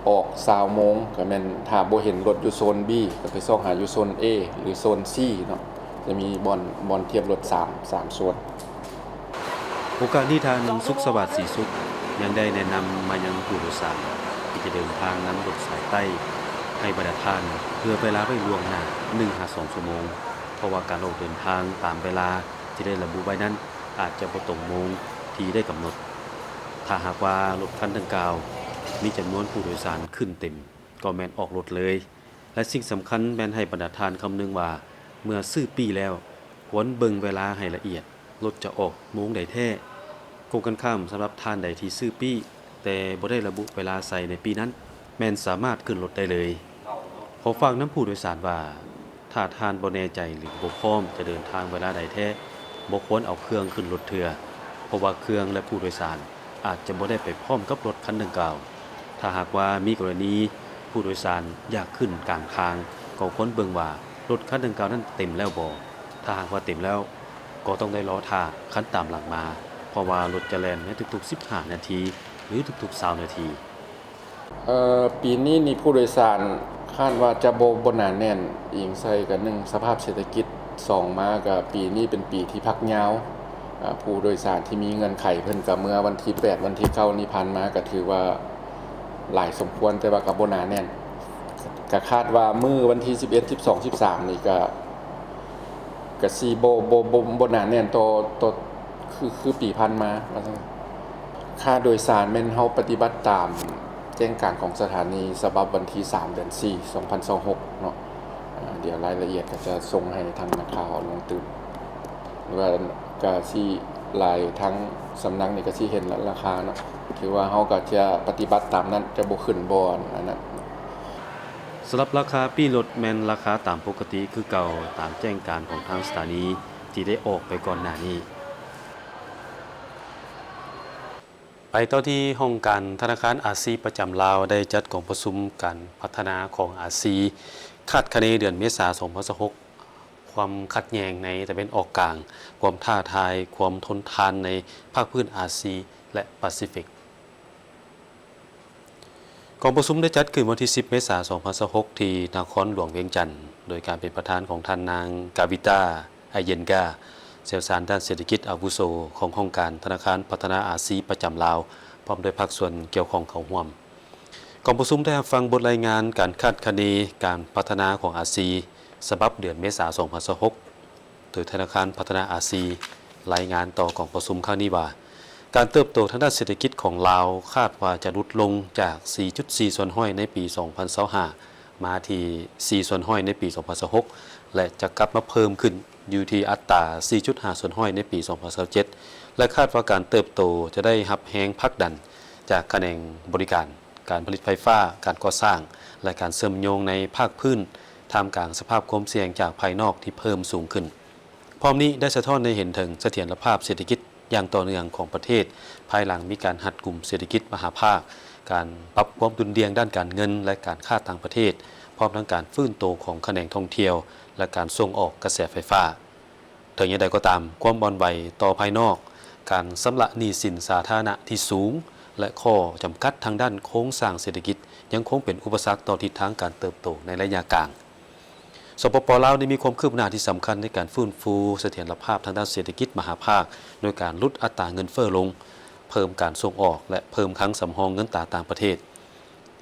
ອອກຊາວໂມງ ກໍແມ່ນຖ້າບໍ່ເຫັນລົດຢູ່ໂຊນບີ ກໍໄປຊອກຫາຢູ່ໂຊນເອ ຫຼື ໂຊນຊີເນາະ. ຈະມີບ່ອນ ບ່ອນທຽບລົດສາມ ສາມສ່ວນ. ໂອກາດນີ້ ທ່ານ ສຸກສະຫວາດ ສີສຸກ ຍັງໄດ້ແນະນຳມາຍັງຜູ້ໂດຍສານທີ່ຈະເດີນທາງນຳລົດສາຍໃຕ້ ໃຫ້ບັນດາທ່ານເຜື່ອເວລາໄວ້ລ່ວງໜ້າໜຶ່ງຫາສອງຊົ່ວໂມງ, ເພາະວ່າການອອກເດີນທາງຕາມເວລາທີ່ໄດ້ລະບຸໄວ້ນັ້ນ ອາດຈະບໍ່ຕົງໂມງທີ່ໄດ້ກຳນົດ. ຖ້າຫາກວ່າລົດຄັນດັ່ງກ່າວມີຈຳນວນຜູ້ໂດຍສານຂຶ້ນເຕັມ ກໍແມ່ນອອກລົດເລີຍ. ແລະ ສິ່ງສຳຄັນແມ່ນໃຫ້ບັນດາທ່ານຄຳນຶງວ່າ ເມື່ອຊື້ປີ້ແລ້ວ ຄວນເບິ່ງເວລາໃຫ້ລະອຽດ, ລົດຈະອອກໂມງໃດແທ້. ກົງກັນຂ້າມ, ສຳລັບທ່ານໃດທີ່ຊື້ປີ້ ແຕ່ບໍ່ໄດ້ລະບຸເວລາໃສ່ໃນປີ້ນັ້ນ, ແມ່ນສາມາດຂຶ້ນລົດໄດ້ເລີຍ. ຂໍຝາກນຳຜູ້ໂດຍສານວ່າ ຖ້າທ່ານບໍ່ແນ່ໃຈ ຫຼື ບໍ່ພ້ອມຈະເດີນທາງເວລາໃດແທ້, ບໍ່ຄວນເອົາເຄື່ອງຂຶ້ນລົດເທື່ອ, ເພາະວ່າເຄື່ອງ ແລະ ຜູ້ໂດຍສານ ອາດຈະບໍ່ໄດ້ໄປພ້ອມກັບລົດຄັນດັ່ງກ່າວ. ຖ້າຫາກວ່າມີກໍລະນີຜູ້ໂດຍສານຢາກຂຶ້ນກາງທາງ, ກໍຄວນເບິ່ງວ່າລົດຄັນດັ່ງກ່າວນັ້ນເຕັມແລ້ວບໍ່. ຖ້າຫາກວ່າເຕັມແລ້ວ, ກໍຕ້ອງໄດ້ລໍຖ້າຄັນຕາມຫຼັງມາ, ເພາະວ່າລົດຈະແລ່ນໃນທຸກໆສິບຫ້ານາທີ ຫຼື ທຸກໆຊາວນາທີ. ເອີ ປີນີ້ນີ້ຜູ້ໂດຍສານຄາດວ່າຈະບໍ່ ບໍ່ໜາແໜ້ນ, ອີງໃສ່ກະ ໜຶ່ງ ສະພາບເສດຖະກິດ, ສອງ ມາກະປີນີ້ເປັນປີທີ່ພັກຍາວ. ອາ ຜູ້ໂດຍສານທີ່ມີເງື່ອນໄຂເພິ່ນກະເມືອວັນທີແປດ ວັນທີເກົ້ານີ້ຜ່ານມາ ກະຖືວ່າຫຼາຍສົມຄວນ, ແຕ່ວ່າກະບໍ່ໜາແໜ້ນ. ກະຄາດວ່າມື້ວັນທີສິບເອັດ ສິບສອງ ສິບສາມນີ້ກະ ກະຊິບໍ່ ບໍ່ ບໍ່ ບໍ່ໜາແໜ້ນຕໍ່ ຕໍ່ ຄື ຄືປີຜ່ານມາວ່າຊັ້ນ. ຄ່າໂດຍສານແມ່ນເຮົາປະຕິບັດຕາມແຈ້ງການຂອງສະຖານີ ສະບັບວັນທີສາມ ເດືອນສີ່ ສອງພັນຊາວຫົກເນາະ. ອາ ດຽວລາຍລະອຽດກະຈະສົ່ງໃຫ້ທາງນັກຂ່າວລົງຕື່ມ ວ່າກະຊິຫຼາຍ ທາງສຳນັກນີ້ກະຊິເຫັນລາຄາເນາະ. ຖືວ່າເຮົາກະຈະປະຕິບັດຕາມນັ້ນ, ຈະບໍ່ຂຶ້ນບໍ່ອັນນັ້ນ. ສຳລັບລາຄາປີ້ລົດແມ່ນລາຄາຕາມປົກກະຕິຄືເກົ່າ, ຕາມແຈ້ງການຂອງທາງສະຖານີທີ່ໄດ້ອອກໄປກ່ອນໜ້ານີ້. ໄປຕໍ່ທີ່ຫ້ອງການທະນາຄານອາຊີປະຈຳລາວ ໄດ້ຈັດກອງປະຊຸມການພັດທະນາຂອງອາຊີ ຄາດຄະເນເດືອນເມສາ ສອງພັນຊາວຫົກ, ຄວາມຂັດແຍ່ງໃນຕາເວັນອອກກາງ, ຄວາມທ້າທາຍ, ຄວາມທົນທານໃນພາກພື້ນອາຊີ ແລະ ປາຊີຟິກ. ກອງປະຊຸມໄດ້ຈັດຂຶ້ນວັນທີສິບ ເມສາ ສອງພັນຊາວຫົກ ທີ່ນະຄອນຫຼວງວຽງຈັນ ໂດຍການເປັນປະທານຂອງທ່ານນາງ ກາວິຕາ ອາເຢັນກາ ຊ່ຽວຊານດ້ານເສດຖະກິດອາວຸໂສຂອງຫ້ອງການທະນາຄານພັດທະນາອາຊີປະຈຳລາວ ພ້ອມດ້ວຍພາກສ່ວນກ່ຽວຂ້ອງເຂົ້າຮ່ວມ. ກອງປະຊຸມໄດ້ຮັບຟັງບົດລາຍງານການຄາດຄະເນການພັດທະນາຂອງອາຊີ ສະບັບເດືອນເມສາ ສອງພັນຊາວຫົກ ໂດຍທະນາຄານພັດທະນາອາຊີ ລາຍງານຕໍ່ກອງປະຊຸມຄັ້ງນີ້ວ່າ ການເຕີບໂຕທາງດ້ານເສດຖະກິດຂອງລາວ ຄາດວ່າຈະຫຼຸດລົງຈາກ ສີ່ຈຸດສີ່ສ່ວນຮ້ອຍ ໃນປີ ສອງພັນຊາວຫ້າ ມາທີ່ ສີ່ສ່ວນຮ້ອຍ ໃນປີ ສອງພັນຊາວຫົກ ແລະ ຈະກັບມາເພີ່ມຂຶ້ນຢູ່ທີ່ອັດຕາ ສີ່ຈຸດຫ້າສ່ວນຮ້ອຍ ໃນປີ ສອງພັນຊາວເຈັດ ແລະ ຄາດວ່າການເຕີບໂຕຈະໄດ້ຮັບແຮງຜັກດັນຈາກຂະແໜງບໍລິການ, ການຜະລິດໄຟຟ້າ, ການກໍ່ສ້າງ ແລະ ການເຊື່ອມໂຍງໃນພາກພື້ນ ທ່າມກາງສະພາບຄວາມສ່ຽງຈາກພາຍນອກທີ່ເພີ່ມສູງຂຶ້ນ. ພ້ອມນີ້ໄດ້ສະທ້ອນໃຫ້ເຫັນເຖິງສະຖຽນລະພາບເສດຖະກິດຢ່າງຕໍ່ເນື່ອງຂອງປະເທດ ພາຍຫຼັງມີການຮັດກຸມເສດຖະກິດມະຫາພາກ, ການປັບຄວາມດຸ່ນດ່ຽງດ້ານການເງິນ ແລະ ການຄ້າຕ່າງປະເທດ, ພ້ອມທັງການຟື້ນໂຕຂອງຂະແໜງທ່ອງທ່ຽວ ແລະ ການສົ່ງອອກກະແສໄຟຟ້າ. ເຖິງຢ່າງໃດກໍຕາມ, ຄວາມອ່ອນໄຫວຕໍ່ພາຍນອກ, ການຊຳລະໜີ້ສິນສາທາລະນະທີ່ສູງ ແລະ ຂໍ້ຈຳກັດທາງດ້ານໂຄງສ້າງເສດຖະກິດ ຍັງຄົງເປັນອຸປະສັກຕໍ່ທິດທາງການເຕີບໂຕໃນໄລຍະກາງ. ສປປ ລາວ ໄດ້ມີຄວາມຄືບໜ້າທີ່ສຳຄັນໃນການຟື້ນຟູສະຖຽນລະພາບທາງດ້ານເສດຖະກິດມະຫາພາກ ໂດຍການຫຼຸດອັດຕາເງິນເຟີ້ລົງ, ເພີ່ມການສົ່ງອອກ ແລະ ເພີ່ມຄັງສຳຮອງເງິນຕາຕ່າງປະເທດ.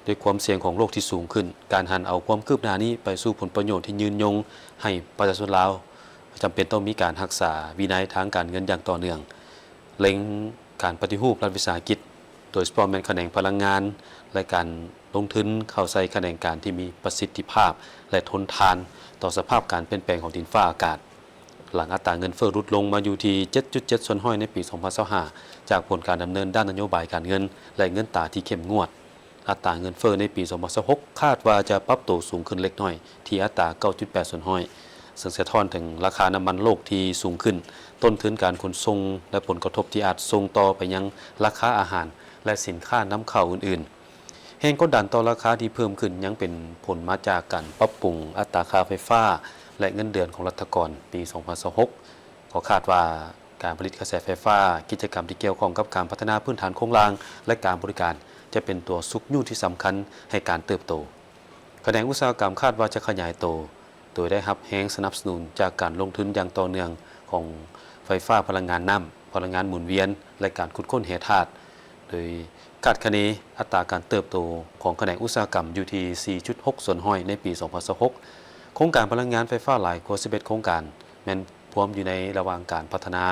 ດ້ວຍຄວາມສ່ຽງຂອງໂລກທີ່ສູງຂຶ້ນ, ການຫັນເອົາຄວາມຄືບໜ້ານີ້ໄປສູ່ຜົນປະໂຫຍດທີ່ຍືນຍົງໃຫ້ປະຊາຊົນລາວ ຈຳເປັນຕ້ອງມີການຮັກສາວິໄນທາງການເງິນຢ່າງຕໍ່ເນື່ອງ, ເລັ່ງການປະຕິຮູບລັດວິສາຫະກິດ, ໂດຍສະເພາະແມ່ນຂະແໜງພະລັງງານ ແລະ ການລົງທຶນເຂົ້າໃສ່ຂະແໜງການທີ່ມີປະສິດທິພາບ ແລະ ທົນທານຕໍ່ສະພາບການປ່ຽນແປງຂອງດິນຟ້າອາກາດ. ຫຼັງອັດຕາເງິນເຟີ້ຫຼຸດລົງມາຢູ່ທີ່ ເຈັດຈຸດເຈັດສ່ວນຮ້ອຍ ໃນປີ ສອງພັນຊາວຫ້າ ຈາກຜົນການດຳເນີນດ້ານນະໂຍບາຍການເງິນ ແລະ ເງິນຕາທີ່ເຂັ້ມງວດ, ອັດຕາເງິນເຟີ້ໃນປີ ສອງພັນຊາວຫົກ ຄາດວ່າຈະປັບໂຕສູງຂຶ້ນເລັກນ້ອຍ ທີ່ອັດຕາ ເກົ້າຈຸດແປດສ່ວນຮ້ອຍ ເຊິ່ງສະທ້ອນເຖິງລາຄານ້ຳມັນໂລກທີ່ສູງຂຶ້ນ, ຕົ້ນທຶນການຂົນສົ່ງ ແລະ ຜົນກະທົບທີ່ອາດສົ່ງຕໍ່ໄປຍັງລາຄາອາຫານ ແລະ ສິນຄ້ານຳເຂົ້າອື່ນໆ. ແຮງກົດດັນຕໍ່ລາຄາທີ່ເພີ່ມຂຶ້ນຍັງເປັນຜົນມາຈາກການປັບປຸງອັດຕາຄ່າໄຟຟ້າ ແລະ ເງິນເດືອນຂອງລັດຖະກອນປີ ສອງພັນຊາວຫົກ. ກໍຄາດວ່າການຜະລິດກະແສໄຟຟ້າ, ກິດຈະກຳທີ່ກ່ຽວຂ້ອງກັບການພັດທະນາພື້ນຖານໂຄງລ່າງ ແລະ ການບໍລິການ ຈະເປັນຕົວຊຸກຍູ້ທີ່ສຳຄັນໃຫ້ການເຕີບໂຕ. ຂະແໜງອຸດສາຫະກຳຄາດວ່າຈະຂະຫຍາຍໂຕ ໂດຍໄດ້ຮັບແຮງສະໜັບສະໜູນຈາກການລົງທຶນຢ່າງຕໍ່ເນື່ອງຂອງໄຟຟ້າ, ພະລັງງານນ້ຳ, ພະລັງງານໝູນວຽນ ແລະ ການຂຸດຄົ້ນແຮ່ທາດ, ໂດຍຄາດຄະເນອັດຕາການເຕີບໂຕຂອງຂະແໜງອຸດສາຫະກຳຢູ່ທີ່ ສີ່ຈຸດຫົກສ່ວນຮ້ອຍ ໃນປີ ສອງພັນຊາວຫົກ. ໂຄງການພະລັງງານໄຟຟ້າຫຼາຍກວ່າ ສິບເອັດ ໂຄງການ ແມ່ນພວມຢູ່ໃນລະຫວ່າງການພັດທະນາ,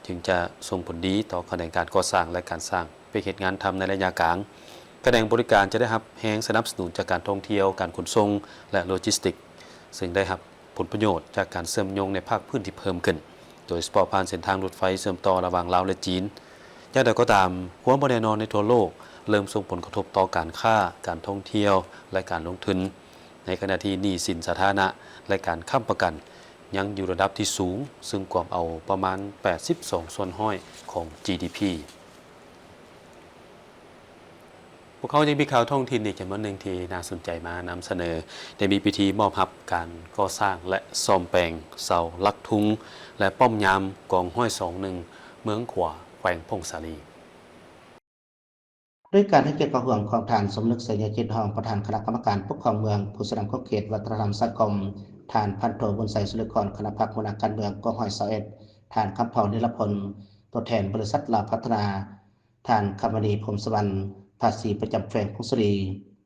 ຈຶ່ງຈະສົ່ງຜົນດີຕໍ່ຂະແໜງການກໍ່ສ້າງ ແລະ ການສ້າງ ເປັນເຮັດງານທຳໃນໄລຍະກາງ. ຂະແໜງບໍລິການຈະໄດ້ຮັບແຮງສະໜັບສະໜູນຈາກການທ່ອງທ່ຽວ, ການຂົນສົ່ງ ແລະ ໂລຈິສຕິກ, ເຊິ່ງໄດ້ຮັບຜົນປະໂຫຍດຈາກການເຊື່ອມໂຍງໃນພາກພື້ນທີ່ເພີ່ມຂຶ້ນ, ໂດຍສະເພາະຜ່ານເສັ້ນທາງລົດໄຟເຊື່ອມຕໍ່ລະຫວ່າງລາວ ແລະ ຈີນ. ຢ່າງໃດກໍຕາມ, ຄວາມບໍ່ແນ່ນອນໃນທົ່ວໂລກເລີ່ມສົ່ງຜົນກະທົບຕໍ່ການຄ້າ, ການທ່ອງທ່ຽວ ແລະ ການລົງທຶນ, ໃນຂະນະທີ່ໜີ້ສິນສາທາລະນະ ແລະ ການຄ້ຳປະກັນ ຍັງຢູ່ລະດັບທີ່ສູງ, ເຊິ່ງກວມເອົາປະມານ ແປດສິບສອງສ່ວນຮ້ອຍ ຂອງ ຈີດີພີ. ເ ພວກເຮົາຍັງມີຂ່າວທ້ອງຖິ່ນອີກຈຳນວນໜຶ່ງທີ່ໜ້າສົນໃຈມານຳສະເໜີ. ໄດ້ມີພິທີມອບຮັບການກໍ່ສ້າງ ແລະ ສ້ອມແປງເສົາຫຼັກທຸງ ແລະ ປ້ອມຍາມກອງຮ້ອຍສອງໜຶ່ງ ເມືອງຂວາ ແຂວງຜົ້ງສາລີ. ໂດຍການໃຫ້ກຽດເຂົ້າຮ່ວມຂອງທ່ານ ສົມນຶກ ໄຊຍະຈິດ ຮອງປະທານຄະນະກຳມະການປົກຄອງເມືອງ, ຜູ້ຊີ້ນຳຂອບເຂດວັດທະນະທຳສັງຄົມ, ທ່ານ ພັນໂທ ບຸນໄຊ ສຸລິຄອນ ຄະນະພັກ ຫົວໜ້າການເມືອງກອງຮ້ອຍຊາວເອັດ, ທ່ານ ຄຳເພົາ ນິລະພົນ ຕົວແທນບໍລິສັດລາວພັດທະນາ, ທ່ານ ຄຳມະນີ ພົມສະຫວັນ ພາສີປະຈຳແຂວງຜົ້ງສາລີ,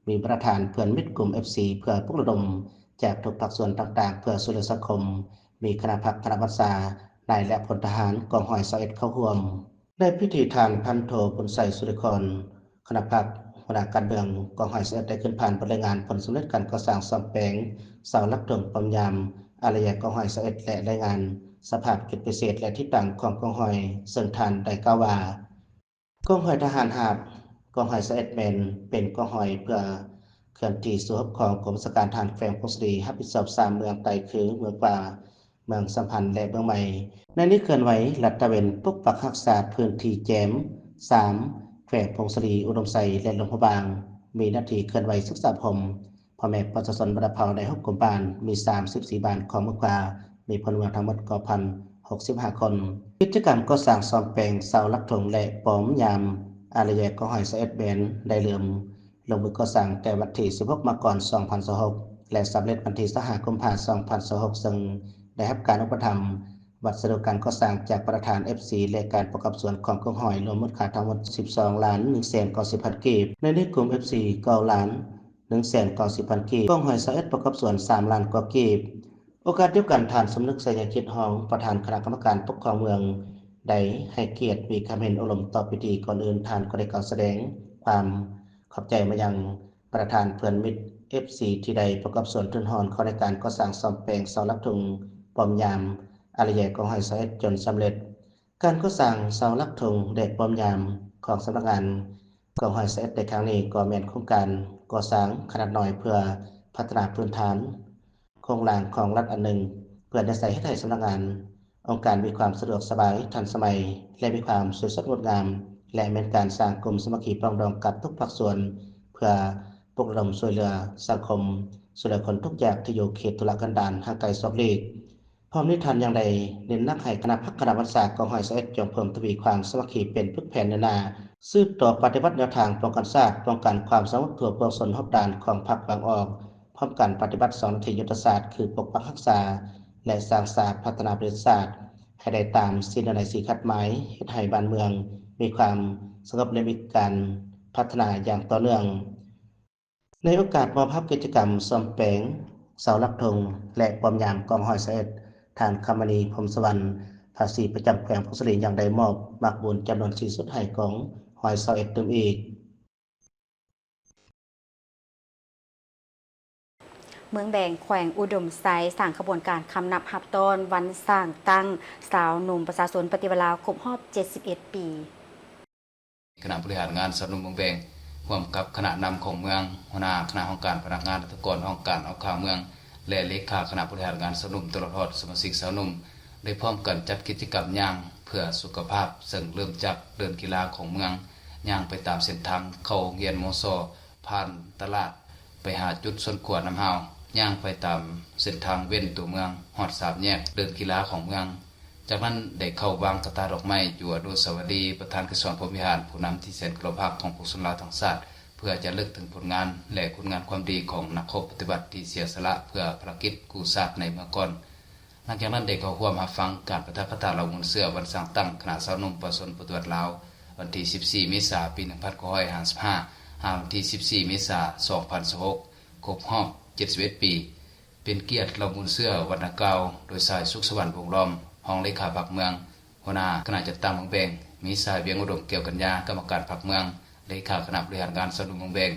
ມີບັນດາທ່ານເພື່ອນມິດກຸ່ມເອັຟຊີ ເພື່ອປຸກລະດົມຈາກທຸກພາກສ່ວນຕ່າງໆ ເພື່ອຊ່ວຍເຫຼືອສັງຄົມ, ມີຄະນະພັກ, ຄະນະບັນຊາ, ນາຍ ແລະ ພົນທະຫານກອງຮ້ອຍຊາວເອັດເຂົ້າຮ່ວມ. ໃນພິທີ ທ່ານ ພັນໂທ ບຸນໄຊ ສຸລິຄອນ ຄະນະພັກ ຫົວໜ້າການເມືອງກອງຮ້ອຍຊາວເອັດ ໄດ້ຂຶ້ນຜ່ານບົດລາຍງານຜົນສຳເລັດການກໍ່ສ້າງສ້ອມແປງເສົາຫຼັກທຸງ, ປ້ອມຍາມ, ອາລະຍະກອງຮ້ອຍຊາວເອັດ ແລະ ລາຍງານສະພາບຈຸດພິເສດ ແລະ ທີ່ຕັ້ງຂອງກອງຮ້ອຍ, ເຊິ່ງທ່ານໄດ້ກ່າວວ່າ ກອງຮ້ອຍທະຫານຮາບກອງຮ້ອຍຊາວເອັດ ແມ່ນເປັນກອງຮ້ອຍເພື່ອເຄື່ອນທີ່ສູ່ຮອບຂອງກົມບັນຊາການທະຫານແຂວງຜົ້ງສາລີ ຮັບຜິດຊອບສາມເມືອງໃຕ້ຄື ເມືອງຂວາ, ເມືອງສຳພັນ ແລະ ເມືອງໃໝ່. ໃນນີ້ເຄື່ອນໄຫວລາດຕະເວນປົກປັກຮັກສາພື້ນທີ່ແຈມສາມ ແຂວງຜົ້ງສາລີ, ອຸດົມໄຊ ແລະ ຫຼວງພະບາງ, ມີໜ້າທີ່ເຄື່ອນໄຫວສຶກສາອົບຮົມ ພໍ່ແມ່ປະຊາຊົນບັນດາເຜົ່າໃນຫົກກຸ່ມບ້ານ, ມີສາມສິບສີ່ບ້ານຂອງເມືອງຂວາ, ມີພົນລະເມືອງທັງໝົດເກົ້າພັນຫົກສິບຫ້າຄົນ. ກິດຈະກຳກໍ່ສ້າງສ້ອມແປງເສົາຫຼັກທຸງ ແລະ ປ້ອມຍາມອາລະຍະກອງຮ້ອຍຊາວເອັດ ແມ່ນໄດ້ເລີ່ມລົງມືກໍ່ສ້າງແຕ່ວັນທີສິບຫົກ ມັງກອນ ສອງພັນຊາວຫົກ ແລະ ສຳເລັດວັນທີຊາວຫ້າ ກຸມພາ ສອງພັນຊາວຫົກ ເຊິ່ງໄດ້ຮັບການອຸປະຖຳວັດສະດຸການກໍ່ສ້າງຈາກບັນດາທ່ານເອັຟຊີ ແລະ ການປະກອບສ່ວນຂອງກອງຮ້ອຍ ລວມມູນຄ່າທັງໝົດສິບສອງລ້ານໜຶ່ງແສນເກົ້າສິບພັນກີບ, ໃນນີ້ກຸ່ມເອັຟຊີ ເກົ້າລ້ານ ໜຶ່ງແສນເກົ້າສິບພັນກີບ, ກອງຮ້ອຍຊາວເອັດປະກອບສ່ວນສາມລ້ານກວ່າກີບ. ໂອກາດດຽວກັນ, ທ່ານ ສົມນຶກ ໄຊຍະຈິດ ຮອງປະທານຄະນະກຳມະການປົກຄອງເມືອງ ໄດ້ໃຫ້ກຽດມີຄຳເຫັນໂອ້ລົມຕໍ່ພິທີ. ກ່ອນອື່ນ, ທ່ານກໍໄດ້ກ່າວສະແດງຄວາມຂອບໃຈມາຍັງບັນດາທ່ານເພື່ອນມິດເອັຟຊີ ທີ່ໄດ້ປະກອບສ່ວນທຶນຮອນເຂົ້າໃນການກໍ່ສ້າງສ້ອມແປງເສົາຫຼັກທຸງ, ປ້ອມຍາມ, ອາລະຍະກອງຮ້ອຍຊາວເອັດ ຈົນສຳເລັດ. ການກໍ່ສ້າງເສົາຫຼັກທຸງ ແລະ ປ້ອມຍາມຂອງສຳນັກງານກອງຮ້ອຍຊາວເອັດໃນຄັ້ງນີ້ ກໍແມ່ນໂຄງການກໍ່ສ້າງຂະໜາດນ້ອຍເພື່ອພັດທະນາພື້ນຖານໂຄງລ່າງຂອງລັດອັນໜຶ່ງ ເພື່ອນຳໃຊ້ເຮັດໃຫ້ສຳນັກງານ, ອົງການມີຄວາມສະດວກສະບາຍ, ທັນສະໄໝ ແລະ ມີຄວາມສວຍສົດງົດງາມ ແລະ ແມ່ນການສ້າງກົມສາມັກຄີປອງດອງກັບທຸກພາກສ່ວນ ເພື່ອ ປຸກລະດົມຊ່ວຍເຫຼືອສັງຄົມ, ຊ່ວຍເຫຼືອຄົນທຸກຍາກທີ່ຢູ່ເຂດທຸລະກັນດານຫ່າງໄກສອກຫຼີກ. ພ້ອມນີ້ທ່ານຍັງໄດ້ເນັ້ນໜັກໃຫ້ຄະນະພັກຄະນະບັນຊາກອງຮ້ອຍຊາວເອັດ ຈົ່ງເພີ່ມທະວີຄວາມສາມັກຄີເປັນປຶກແຜ່ນແນວໜ້າ, ສືບຕໍ່ປະຕິບັດແນວທາງປ້ອງກັນຊາດ, ປ້ອງກັນຄວາມສະຫງົບທົ່ວປວງຊົນຮອບດ້ານຂອງພາກຕາເວັນອອກ, ພ້ອມກັນປະຕິບັດສອງໜ້າທີ່ຍຸດທະສາດ ຄືປົກປັກຮັກສາ ແລະ ສ້າງສາພັດທະນາປະເທດຊາດໃຫ້ໄດ້ຕາມສີ່ແນວໃນສີ່ຂັດໝາຍ, ເຮັດໃຫ້ບ້ານເມືອງມີຄວາມສະຫງົບ ແລະ ມີການພັດທະນາຢ່າງຕໍ່ເນື່ອງ. ໃນໂອກາດມອບຮັບກິດຈະກຳສ້ອມແປງເສົາຫຼັກທຸງ ແລະ ປ້ອມຍາມກອງຮ້ອຍຊາວເອັດ ທ່ານ ຄຳມະນີ ພົມສະຫວັນ ພາສີປະຈຳແຂວງຜົ້ງສາລີ ຍັງໄດ້ມອບໝາກບຸນຈຳນວນສີ່ຊຸດໃຫ້ກອງຮ້ອຍຊາວເອັດຕື່ມອີກ. ເມືອງແບງ ແຂວງອຸດົມໄຊ ສ້າງຂະບວນການຄຳນັບຮັບຕ້ອນວັນສ້າງຕັ້ງຊາວໜຸ່ມປະຊາຊົນປະຕິວັດລາວຄົບຮອບເຈັດສິບເອັດປີ. ຄະນະບໍລິຫານງານຊາວໜຸ່ມເມືອງແບງ ຮ່ວມກັບຄະນະນຳຂອງເມືອງ, ຫົວໜ້າຄະນະຫ້ອງການພະນັກງານລັດຖະກອນຫ້ອງການອ້ອມຂ້າງເມືອງ ແລະ ເລຂາຄະນະບໍລິຫານງານຊາວໜຸ່ມ ຕະຫຼອດຮອດສະມາຊິກຊາວໜຸ່ມ ໄດ້ພ້ອມກັນຈັດກິດຈະກຳຍ່າງເພື່ອສຸຂະພາບ, ເຊິ່ງເລີ່ມຈາກເດີ່ນກິລາຂອງເມືອງ, ຍ່າງໄປຕາມເສັ້ນທາງເຂົ້າໂຮງຮຽນມໍຊ ຜ່ານຕະຫຼາດ ໄປຫາຈຸດສວນຂົວນ້ຳຫ້າວ, ຍ່າງໄປຕາມເສັ້ນທາງເວັ້ນຕົວເມືອງ ຮອດສາມແຍກເດີ່ນກິລາຂອງເມືອງ. ຈາກນັ້ນໄດ້ເຂົ້າວາງກະຕ່າດອກໄມ້ຢູ່ອະນຸສາວະລີປະທານໄກສອນ ພົມວິຫານ ຜູ້ນຳທີ່ແສນເຄົາລົບຮັກຂອງປວງຊົນລາວທັງຊາດ ເພື່ອຈະລະລຶກເຖິງຜົນງານ ແລະ ຄຸນງາມຄວາມດີຂອງນັກຮົບປະຕິວັດທີ່ເສຍສະຫຼະເພື່ອພາລະກິດກູ້ຊາດໃນເມື່ອກ່ອນ. ຫຼັງຈາກນັ້ນໄດ້ເຂົ້າຮ່ວມຮັບຟັງການປາຖະກະຖາເຫຼົ່າມູນເຊື້ອວັນສ້າງຕັ້ງຄະນະຊາວໜຸ່ມປະຊາຊົນປະຕິວັດລາວ ວັນທີສິບສີ່ ເມສາ ປີໜຶ່ງພັນເກົ້າຮ້ອຍຫ້າສິບຫ້າ ຫາວັນທີສິບສີ່ ເມສາ ສອງພັນຊາວຫົກ ຄົບຮອບເຈັດສິບເອັດປີ. ເປັນກຽດເຫຼົ່າມູນເຊື້ອວັນດັ່ງກ່າວ ໂດຍຊາຍ ສຸກສະຫວັນ ວົງລ້ອມ ຮອງເລຂາພັກເມືອງ, ຫົວໜ້າຄະນະຈັດຕັ້ງເມືອງແບງ, ມີຊາຍ ວຽງອຸດົມ ແກ້ວກັນຍາ ກຳມະການພັກເມືອງ, ເລຂາຄະນະບໍລິຫານງານຊາວໜຸ່ມເມືອງແບງ,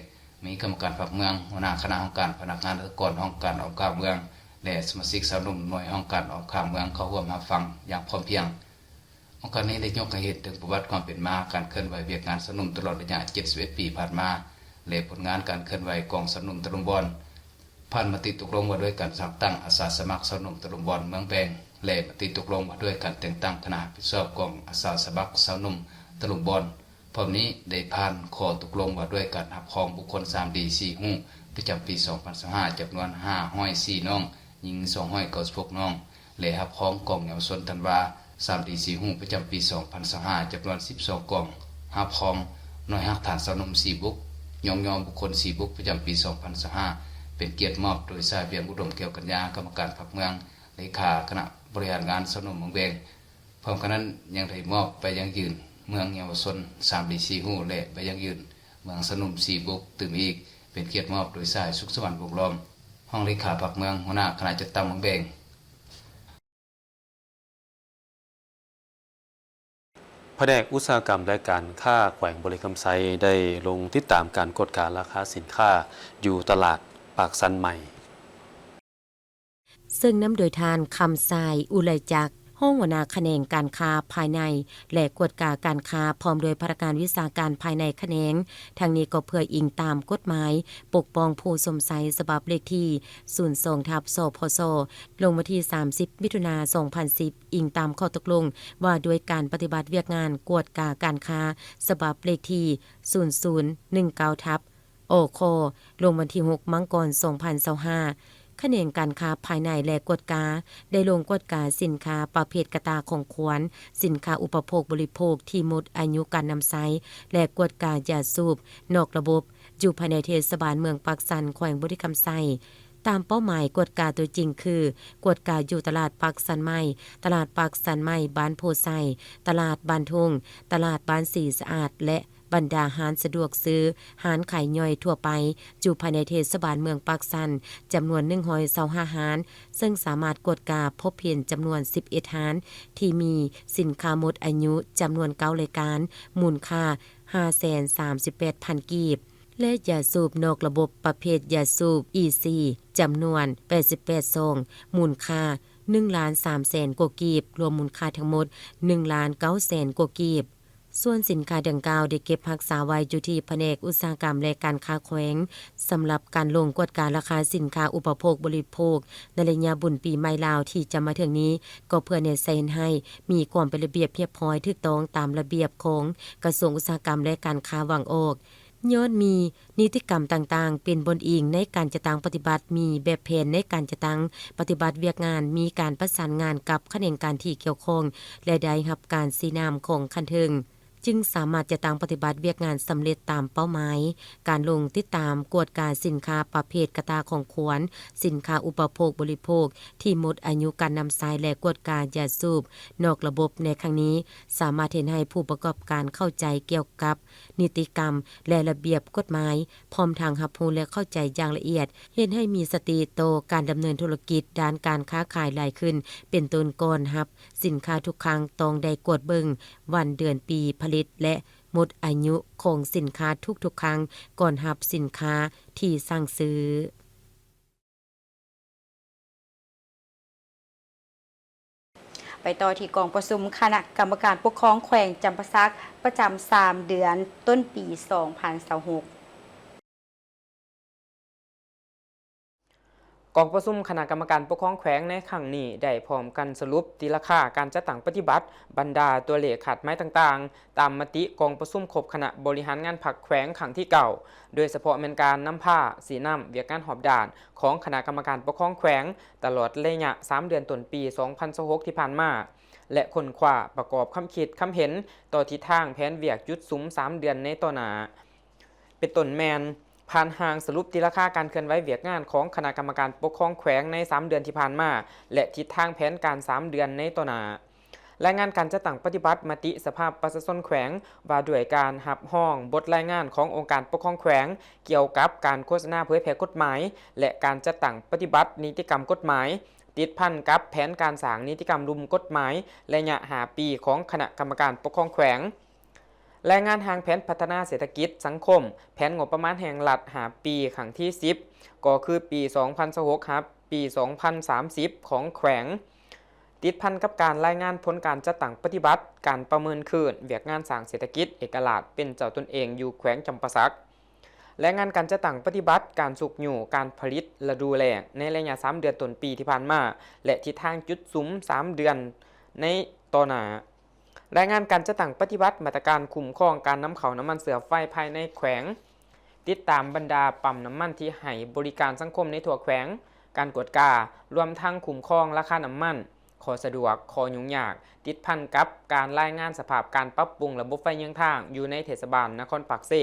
ມີກຳມະການພັກເມືອງ, ຫົວໜ້າຄະນະຫ້ອງການພະນັກງານລັດຖະກອນຫ້ອງການອ້ອມຂ້າງເມືອງ ແລະ ສະມາຊິກຊາວໜຸ່ມໜ່ວຍຫ້ອງການອ້ອມຂ້າງເມືອງ ເຂົ້າຮ່ວມຮັບຟັງຢ່າງພ້ອມພຽງ. ອົງການນີ້ໄດ້ຍົກໃຫ້ເຫັນເຖິງປະຫວັດຄວາມເປັນມາການເຄື່ອນໄຫວວຽກງານຊາວໜຸ່ມຕະຫຼອດໄລຍະເຈັດສິບເອັດປີຜ່ານມາ ແລະ ຜົນງານການເຄື່ອນໄຫວຂອງຊາວໜຸ່ມຕະລຸມບອນ. ຜ່ານມະຕິຕົກລົງວ່າດ້ວຍການສ້າງຕັ້ງອາສາສະໝັກຊາວໜຸ່ມຕະລຸມບອນເມືອງແບງ ແລະ ມະຕິຕົກລົງວ່າດ້ວຍການແຕ່ງຕັ້ງຄະນະຮັບຜິດຊອບກອງອາສາສະໝັກຊາວໜຸ່ມຕະລຸມບອນ ພ້ອມນີ້ໄດ້ຜ່ານຂໍ້ຕົກລົງວ່າດ້ວຍການຮັບຮອງບຸກຄົນສາມດີສີ່ຫູປະຈຳປີສອງພັນຊາວຫ້າ ຈຳນວນຫ້າຮ້ອຍສີ່ນ້ອງ, ຍິງສອງຮ້ອຍເກົ້າສິບຫົກນ້ອງ ແລະ ຮັບຮອງກອງເຍົາວະຊົນທັນວາສາມດີສີ່ຫູປະຈຳປີສອງພັນຊາວຫ້າ ຈຳນວນສິບສອງກອງ, ຮັບຮອງໜ່ວຍຮາກຖານຊາວໜຸ່ມສີ່ບຸກ, ຍ້ອງຍໍບຸກຄົນສີ່ບຸກປະຈຳປີສອງພັນຊາວຫ້າ ເປັນກຽດມອບໂດຍຊາຍວຽງອຸດົມ ແກ້ວກັນຍາ ກຳມະການພັກເມືອງ, ເລຂາຄະນະບໍລິຫານງານຊາວໜຸ່ມເມືອງແວງ. ພ້ອມກັນນັ້ນຍັງໄດ້ມອບໃບຢັ້ງຢືນເມືອງເຍົາວະຊົນສາມດີສີ່ຫູ ແລະ ໃບຢັ້ງຢືນເມືອງຊາວໜຸ່ມສີ່ບຸກຕື່ມອີກ ເປັນກຽດມອບໂດຍຊາຍ ສຸກສະຫວັນ ວົງລ້ອມ ຮອງເລຂາພັກເມືອງ, ຫົວໜ້າຄະນະຈັດຕັ້ງເມືອງແວງ. ພະແນກອຸດສາຫະກຳ ແລະ ການຄ້າແຂວງບໍລິຄຳໄຊ ໄດ້ລົງຕິດຕາມການກວດກາລາຄາສິນຄ້າຢູ່ຕະຫຼາດປາກຊັນໃໝ່. ເຊິ່ງນຳໂດຍທ່ານ ຄຳຊາຍ ອຸໄລຈັກ ຮອງຫົວໜ້າຂະແໜງການຄ້າພາຍໃນ ແລະ ກວດກາການຄ້າ ພ້ອມດ້ວຍພະນັກງານວິຊາການພາຍໃນຂະແໜງ. ທັງນີ້ກໍເພື່ອອີງຕາມກົດໝາຍປົກປ້ອງຜູ້ຊົມໃຊ້ ສະບັບເລກທີສູນສອງ ທັບ ສພສ ລົງວັນທີສາມສິບ ມິຖຸນາ ສອງພັນສິບ ອີງຕາມຂໍ້ຕົກລົງວ່າດ້ວຍການປະຕິບັດວຽກງານກວດກາການຄ້າ ສະບັບເລກທີສູນສູນໜຶ່ງເກົ້າ ທັບ ອຂ ລົງວັນທີຫົກ ມັງກອນ ສອງພັນຊາວຫ້າ. ຂະແໜງການຄ້າພາຍໃນ ແລະ ກວດກາ ໄດ້ລົງກວດກາສິນຄ້າປະເພດກະຕ່າຂອງຂວັນ, ສິນຄ້າອຸປະໂພກບໍລິໂພກທີ່ໝົດອາຍຸການນຳໃຊ້ ແລະ ກວດກາຢາສູບນອກລະບົບ ຢູ່ພາຍໃນເທດສະບານເມືອງປາກຊັນ ແຂວງບໍລິຄຳໄຊ. ຕາມເປົ້າໝາຍກວດກາຕົວຈິງຄື ກວດກາຢູ່ຕະຫຼາດປາກຊັນໃໝ່, ຕະຫຼາດປາກຊັນໃໝ່ບ້ານໂພໄຊ, ຕະຫຼາດບ້ານທົ່ງ, ຕະຫຼາດບ້ານສີສະອາດ ແລະ ບັນດາຮ້ານສະດວກຊື້, ຮ້ານຂາຍຍ່ອຍທົ່ວໄປ ຢູ່ພາຍໃນເທດສະບານເມືອງປາກຊັນ ຈຳນວນໜຶ່ງຮ້ອຍຊາວຫ້າຮ້ານ, ເຊິ່ງສາມາດກວດກາພົບເຫັນຈຳນວນສິບເອັດຮ້ານ ທີ່ມີສິນຄ້າໝົດອາຍຸຈຳນວນເກົ້າລາຍການ, ມູນຄ່າຫ້າແສນສາມສິບແປດພັນກີບ ແລະ ຢາສູບນອກລະບົບປະເພດຢາສູບອີຊີ ຈຳນວນແປດສິບແປດຊອງ, ມູນຄ່າໜຶ່ງລ້ານສາມແສນກວ່າກີບ, ລວມມູນຄ່າທັງໝົດໜຶ່ງລ້ານເກົ້າແສນກວ່າກີບ. ສ່ວນສິນຄ້າດັ່ງກ່າວໄດ້ເກັບຮັກສາໄວ້ຢູ່ທີ່ພະແນກອຸດສາຫະກຳ ແລະ ການຄ້າແຂວງ. ສຳລັບການລົງກວດກາລາຄາສິນຄ້າອຸປະໂພກບໍລິໂພກໃນໄລຍະບຸນປີໃໝ່ລາວທີ່ຈະມາເຖິງນີ້ ກໍເພື່ອແນໃສ່ເຮັດໃຫ້ມີຄວາມເປັນລະບຽບຮຽບຮ້ອຍ ຖືກຕ້ອງຕາມລະບຽບຂອງກະຊວງອຸດສາຫະກຳ ແລະ ການຄ້າວາງອອກ. ຍ້ອນມີນິຕິກຳຕ່າງໆ ເປັນບ່ອນອີງໃນການຈັດຕັ້ງປະຕິບັດ, ມີແບບແຜນໃນການຈັດຕັ້ງປະຕິບັດວຽກງານ, ມີການປະສານງານກັບຂະແໜງການທີ່ກ່ຽວຂ້ອງ ແລະ ໄດ້ຮັບການຊີ້ນຳຂອງຂັ້ນເທິງ, ຈຶ່ງສາມາດຈັດຕັ້ງປະຕິບັດວຽກງານສຳເລັດຕາມເປົ້າໝາຍ. ການລົງຕິດຕາມກວດກາສິນຄ້າປະເພດກະຕ່າຂອງຂວັນ, ສິນຄ້າອຸປະໂພກບໍລິໂພກທີ່ໝົດອາຍຸການນຳໃຊ້ ແລະ ກວດກາຢາສູບນອກລະບົບໃນຄັ້ງນີ້ ສາມາດເຮັດໃຫ້ຜູ້ປະກອບການເຂົ້າໃຈກ່ຽວກັບ ນິຕິກຳ ແລະ ລະບຽບກົດໝາຍ, ພ້ອມທັງຮັບຮູ້ ແລະ ເຂົ້າໃຈຢ່າງລະອຽດ, ເຮັດໃຫ້ມີສະຕິຕໍ່ການດຳເນີນທຸລະກິດດ້ານການຄ້າຂາຍຫຼາຍຂຶ້ນ, ເປັນຕົ້ນ ກ່ອນຮັບສິນຄ້າທຸກຄັ້ງຕ້ອງໄດ້ກວດເບິ່ງວັນເດືອນປີຜະລິດ ແລະ ໝົດອາຍຸຂອງສິນຄ້າທຸກໆຄັ້ງ ກ່ອນຮັບສິນຄ້າທີ່ສັ່ງຊື້. ໄປຕໍ່ທີ່ກອງປະຊຸມຄະນະກຳມະການປົກຄອງແຂວງຈຳປາສັກ ປະຈຳສາມເດືອນຕົ້ນປີສອງພັນຊາວຫົກ. ກອງປະຊຸມຄະນະກຳມະການປົກຄອງແຂວງໃນຄັ້ງນີ້ ໄດ້ພ້ອມກັນສະຫຼຸບຕີລາຄາການຈັດຕັ້ງປະຕິບັດບັນດາຕົວເລກຄາດໝາຍຕ່າງໆ ຕາມມະຕິກອງປະຊຸມຄົບຄະນະບໍລິຫານງານພັກແຂວງຄັ້ງທີເກົ້າ ໂດຍສະເພາະແມ່ນການນຳພາຊີ້ນຳວຽກງານຮອບດ້ານຂອງຄະນະກຳມະການປົກຄອງແຂວງ ຕະຫຼອດໄລຍະສາມເດືອນຕົ້ນປີສອງພັນຊາວຫົກທີ່ຜ່ານມາ ແລະ ຄົ້ນຄວ້າປະກອບຄຳຄິດຄຳເຫັນຕໍ່ທິດທາງແຜນວຽກຈຸດສຸມສາມເດືອນໃນຕໍ່ໜ້າ ເປັນຕົ້ນແມ່ນ ຜ່ານຮ່າງສະຫຼຸບຕີລາຄາການເຄື່ອນໄຫວວຽກງານຂອງຄະນະກຳມະການປົກຄອງແຂວງໃນສາມເດືອນທີ່ຜ່ານມາ ແລະ ທິດທາງແຜນການສາມເດືອນໃນຕໍ່ໜ້າ. ລາຍງານການຈັດຕັ້ງປະຕິບັດມະຕິສະພາປະຊາຊົນແຂວງ ວ່າດ້ວຍການຮັບຮອງບົດລາຍງານຂອງອົງການປົກຄອງແຂວງ ກ່ຽວກັບການໂຄສະນາເຜີຍແຜ່ກົດໝາຍ ແລະ ການຈັດຕັ້ງປະຕິບັດນິຕິກຳກົດໝາຍ ຕິດພັນກັບແຜນການສ້າງນິຕິກຳລຸ່ມກົດໝາຍໄລຍະຫ້າປີຂອງຄະນະກຳມະການປົກຄອງແຂວງ. ລາຍງານຮ່າງແຜນພັດທະນາເສດຖະກິດສັງຄົມ ແຜນງົບປະມານແຫ່ງລັດຫ້າປີຄັ້ງທີສິບ ກໍຄືປີສອງພັນຊາວຫົກ ຫາ ປີສອງພັນສາມສິບ ຂອງແຂວງ ຕິດພັນກັບການລາຍງານຜົນການຈັດຕັ້ງປະຕິບັດການປະເມີນຄືນວຽກງານສ້າງເສດຖະກິດເອກະລາດເປັນເຈົ້າຕົນເອງຢູ່ແຂວງຈຳປາສັກ, ລາຍງານການຈັດຕັ້ງປະຕິບັດການຊຸກຍູ້ການຜະລິດລະດູແລ້ງໃນໄລຍະສາມເດືອນຕົ້ນປີທີ່ຜ່ານມາ ແລະ ທິດທາງຈຸດສຸມສາມເດືອນໃນຕໍ່ໜ້າ. ລາຍງານການຈັດຕັ້ງປະຕິບັດມາດຕະການຄຸ້ມຄອງການນຳເຂົ້ານ້ຳມັນເຊື້ອໄຟພາຍໃນແຂວງ, ຕິດຕາມບັນດາປ້ຳນ້ຳມັນທີ່ໃຫ້ບໍລິການສັງຄົມໃນທົ່ວແຂວງ, ການກວດກາ, ລວມທັງຄຸ້ມຄອງລາຄານ້ຳມັນ, ຂໍ້ສະດວກ, ຂໍ້ຫຍຸ້ງຍາກ ຕິດພັນກັບການລາຍງານສະພາບການປັບປຸງລະບົບໄຟເຍືອງທາງຢູ່ໃນເທດສະບານນະຄອນປາກເຊ.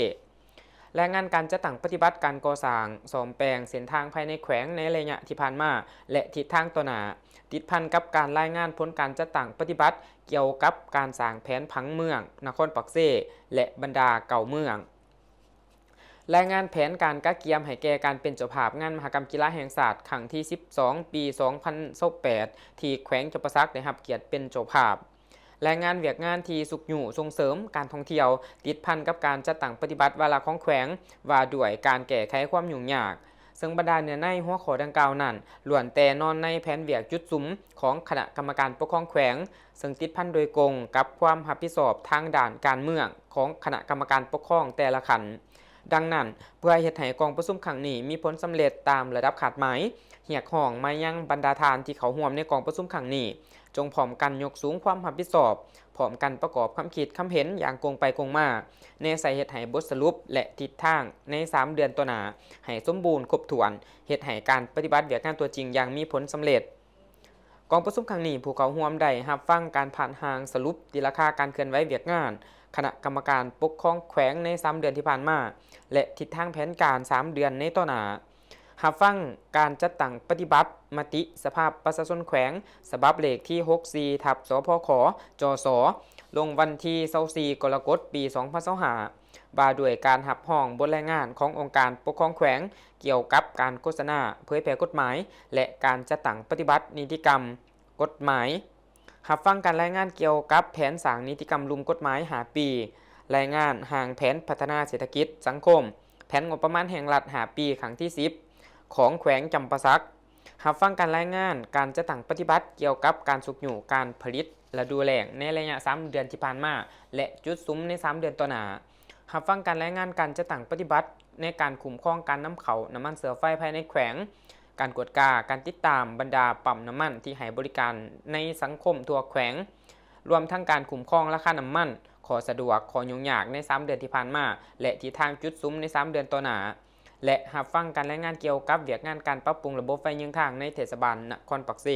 ລາຍງານການຈັດຕັ້ງປະຕິບັດການກໍ່ສ້າງ, ສ້ອມແປງເສັ້ນທາງພາຍໃນແຂວງໃນໄລຍະທີ່ຜ່ານມາ ແລະ ທິດທາງຕໍ່ໜ້າ, ຕິດພັນກັບການລາຍງານຜົນການຈັດຕັ້ງປະຕິບັດກ່ຽວກັບການສ້າງແຜນຜັງເມືອງນະຄອນປາກເຊ ແລະ ບັນດາເກົ້າເມືອງ. ລາຍງານແຜນການກະກຽມໃຫ້ແກ່ການເປັນເຈົ້າພາບງານມະຫະກຳກິລາແຫ່ງຊາດຄັ້ງທີສິບສອງ ປີສອງພັນຊາວແປດ ທີ່ແຂວງຈຳປາສັກໄດ້ຮັບກຽດເປັນເຈົ້າພາບ. ລາຍງານວຽກງານທີ່ຊຸກຍູ້ສົ່ງເສີມການທ່ອງທ່ຽວ ຕິດພັນກັບການຈັດຕັ້ງປະຕິບັດວາລະຂອງແຂວງ ວ່າດ້ວຍການແກ້ໄຂຄວາມຫຍຸ້ງຍາກ, ເຊິ່ງບັນດາເນື້ອໃນຫົວຂໍ້ດັ່ງກ່າວນັ້ນ ລ້ວນແຕ່ນອນໃນແຜນວຽກຈຸດສຸມຂອງຄະນະກຳມະການປົກຄອງແຂວງ, ເຊິ່ງຕິດພັນໂດຍກົງກັບຄວາມຮັບຜິດຊອບທາງດ້ານການເມືອງຂອງຄະນະກຳມະການປົກຄອງແຕ່ລະຂັ້ນ. ດັ່ງນັ້ນ, ເພື່ອເຮັດໃຫ້ກອງປະຊຸມຄັ້ງນີ້ມີຜົນສຳເລັດຕາມລະດັບຄາດໝາຍ, ຮຽກຮ້ອງມາຍັງບັນດາທ່ານທີ່ເຂົ້າຮ່ວມໃນກອງປະຊຸມຄັ້ງນີ້, ຈົ່ງພ້ອມກັນຍົກສູງຄວາມຮັບຜິດຊອບ, ພ້ອມກັນປະກອບຄຳຄິດຄຳເຫັນຢ່າງກົງໄປກົງມາ, ແນໃສ່ເຮັດໃຫ້ບົດສະຫຼຸບ ແລະ ທິດທາງໃນສາມເດືອນຕໍ່ໜ້າໃຫ້ສົມບູນຄົບຖ້ວນ, ເຮັດໃຫ້ການປະຕິບັດວຽກງານຕົວຈິງຢ່າງມີຜົນສຳເລັດ. ກອງປະຊຸມຄັ້ງນີ້, ຜູ້ເຂົ້າຮ່ວມໄດ້ຮັບຟັງການຜ່ານຮ່າງສະຫຼຸບຕີລາຄາການເຄື່ອນໄຫວວຽກງານຄະນະກຳມະການປົກຄອງແຂວງໃນສາມເດືອນທີ່ຜ່ານມາ ແລະ ທິດທາງແຜນການສາມເດືອນໃນຕໍ່ໜ້າ, ຮັບຟັງການຈັດຕັ້ງປະຕິບັດມະຕິສະພາປະຊາຊົນແຂວງ ສະບັບເລກທີຫົກສີ່ ທັບ ສພຂ ຈສ ລົງວັນທີຊາວສີ່ ກໍລະກົດ ປີສອງພັນຊາວຫ້າ ວ່າດ້ວຍການຮັບຮອງບົດລາຍງານຂອງອົງການປົກຄອງແຂວງ ກ່ຽວກັບການໂຄສະນາເຜີຍແຜ່ກົດໝາຍ ແລະ ການຈັດຕັ້ງປະຕິບັດນິຕິກຳກົດໝາຍ, ຮັບຟັງການລາຍງານກ່ຽວກັບແຜນສ້າງນິຕິກຳລຸ່ມກົດໝາຍຫ້າປີ, ລາຍງານຮ່າງແຜນພັດທະນາເສດຖະກິດສັງຄົມ, ແຜນງົບປະມານແຫ່ງລັດຫ້າປີຄັ້ງທີສິບ ຂອງແຂວງຈຳປາສັກ, ຮັບຟັງການລາຍງານການຈັດຕັ້ງປະຕິບັດກ່ຽວກັບການຊຸກຍູ້ການຜະລິດລະດູແລ້ງໃນໄລຍະສາມເດືອນທີ່ຜ່ານມາ ແລະ ຈຸດສຸມໃນສາມເດືອນຕໍ່ໜ້າ, ຮັບຟັງການລາຍງານການຈັດຕັ້ງປະຕິບັດໃນການຄຸ້ມຄອງການນຳເຂົ້ານ້ຳມັນເຊື້ອໄຟພາຍໃນແຂວງ, ການກວດກາ, ການຕິດຕາມບັນດາປ້ຳນ້ຳມັນທີ່ໃຫ້ບໍລິການໃນສັງຄົມທົ່ວແຂວງ, ລວມທັງການຄຸ້ມຄອງລາຄານ້ຳມັນ, ຂໍ້ສະດວກ, ຂໍ້ຫຍຸ້ງຍາກໃນສາມເດືອນທີ່ຜ່ານມາ ແລະ ທິດທາງຈຸດສຸມໃນສາມເດືອນຕໍ່ໜ້າ ແລະ ຮັບຟັງການລາຍງານກ່ຽວກັບວຽກງານການປັບປຸງລະບົບໄຟເຍືອງທາງໃນເທດສະບານນະຄອນປາກເຊ.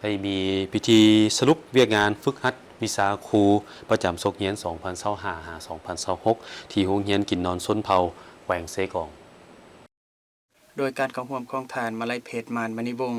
ໄດ້ມີພິທີສະຫຼຸບວຽກງານຝຶກຫັດວິຊາຄູປະຈຳສົກຮຽນສອງພັນຊາວຫ້າ ຫາ ສອງພັນຊາວຫົກ ທີ່ໂຮງຮຽນກິນນອນຊົນເຜົ່າແຂວງເຊກອງ. ໂດຍການເຂົ້າຮ່ວມຂອງທ່ານ ມະໄລເພັດ ມານມະນີວົງ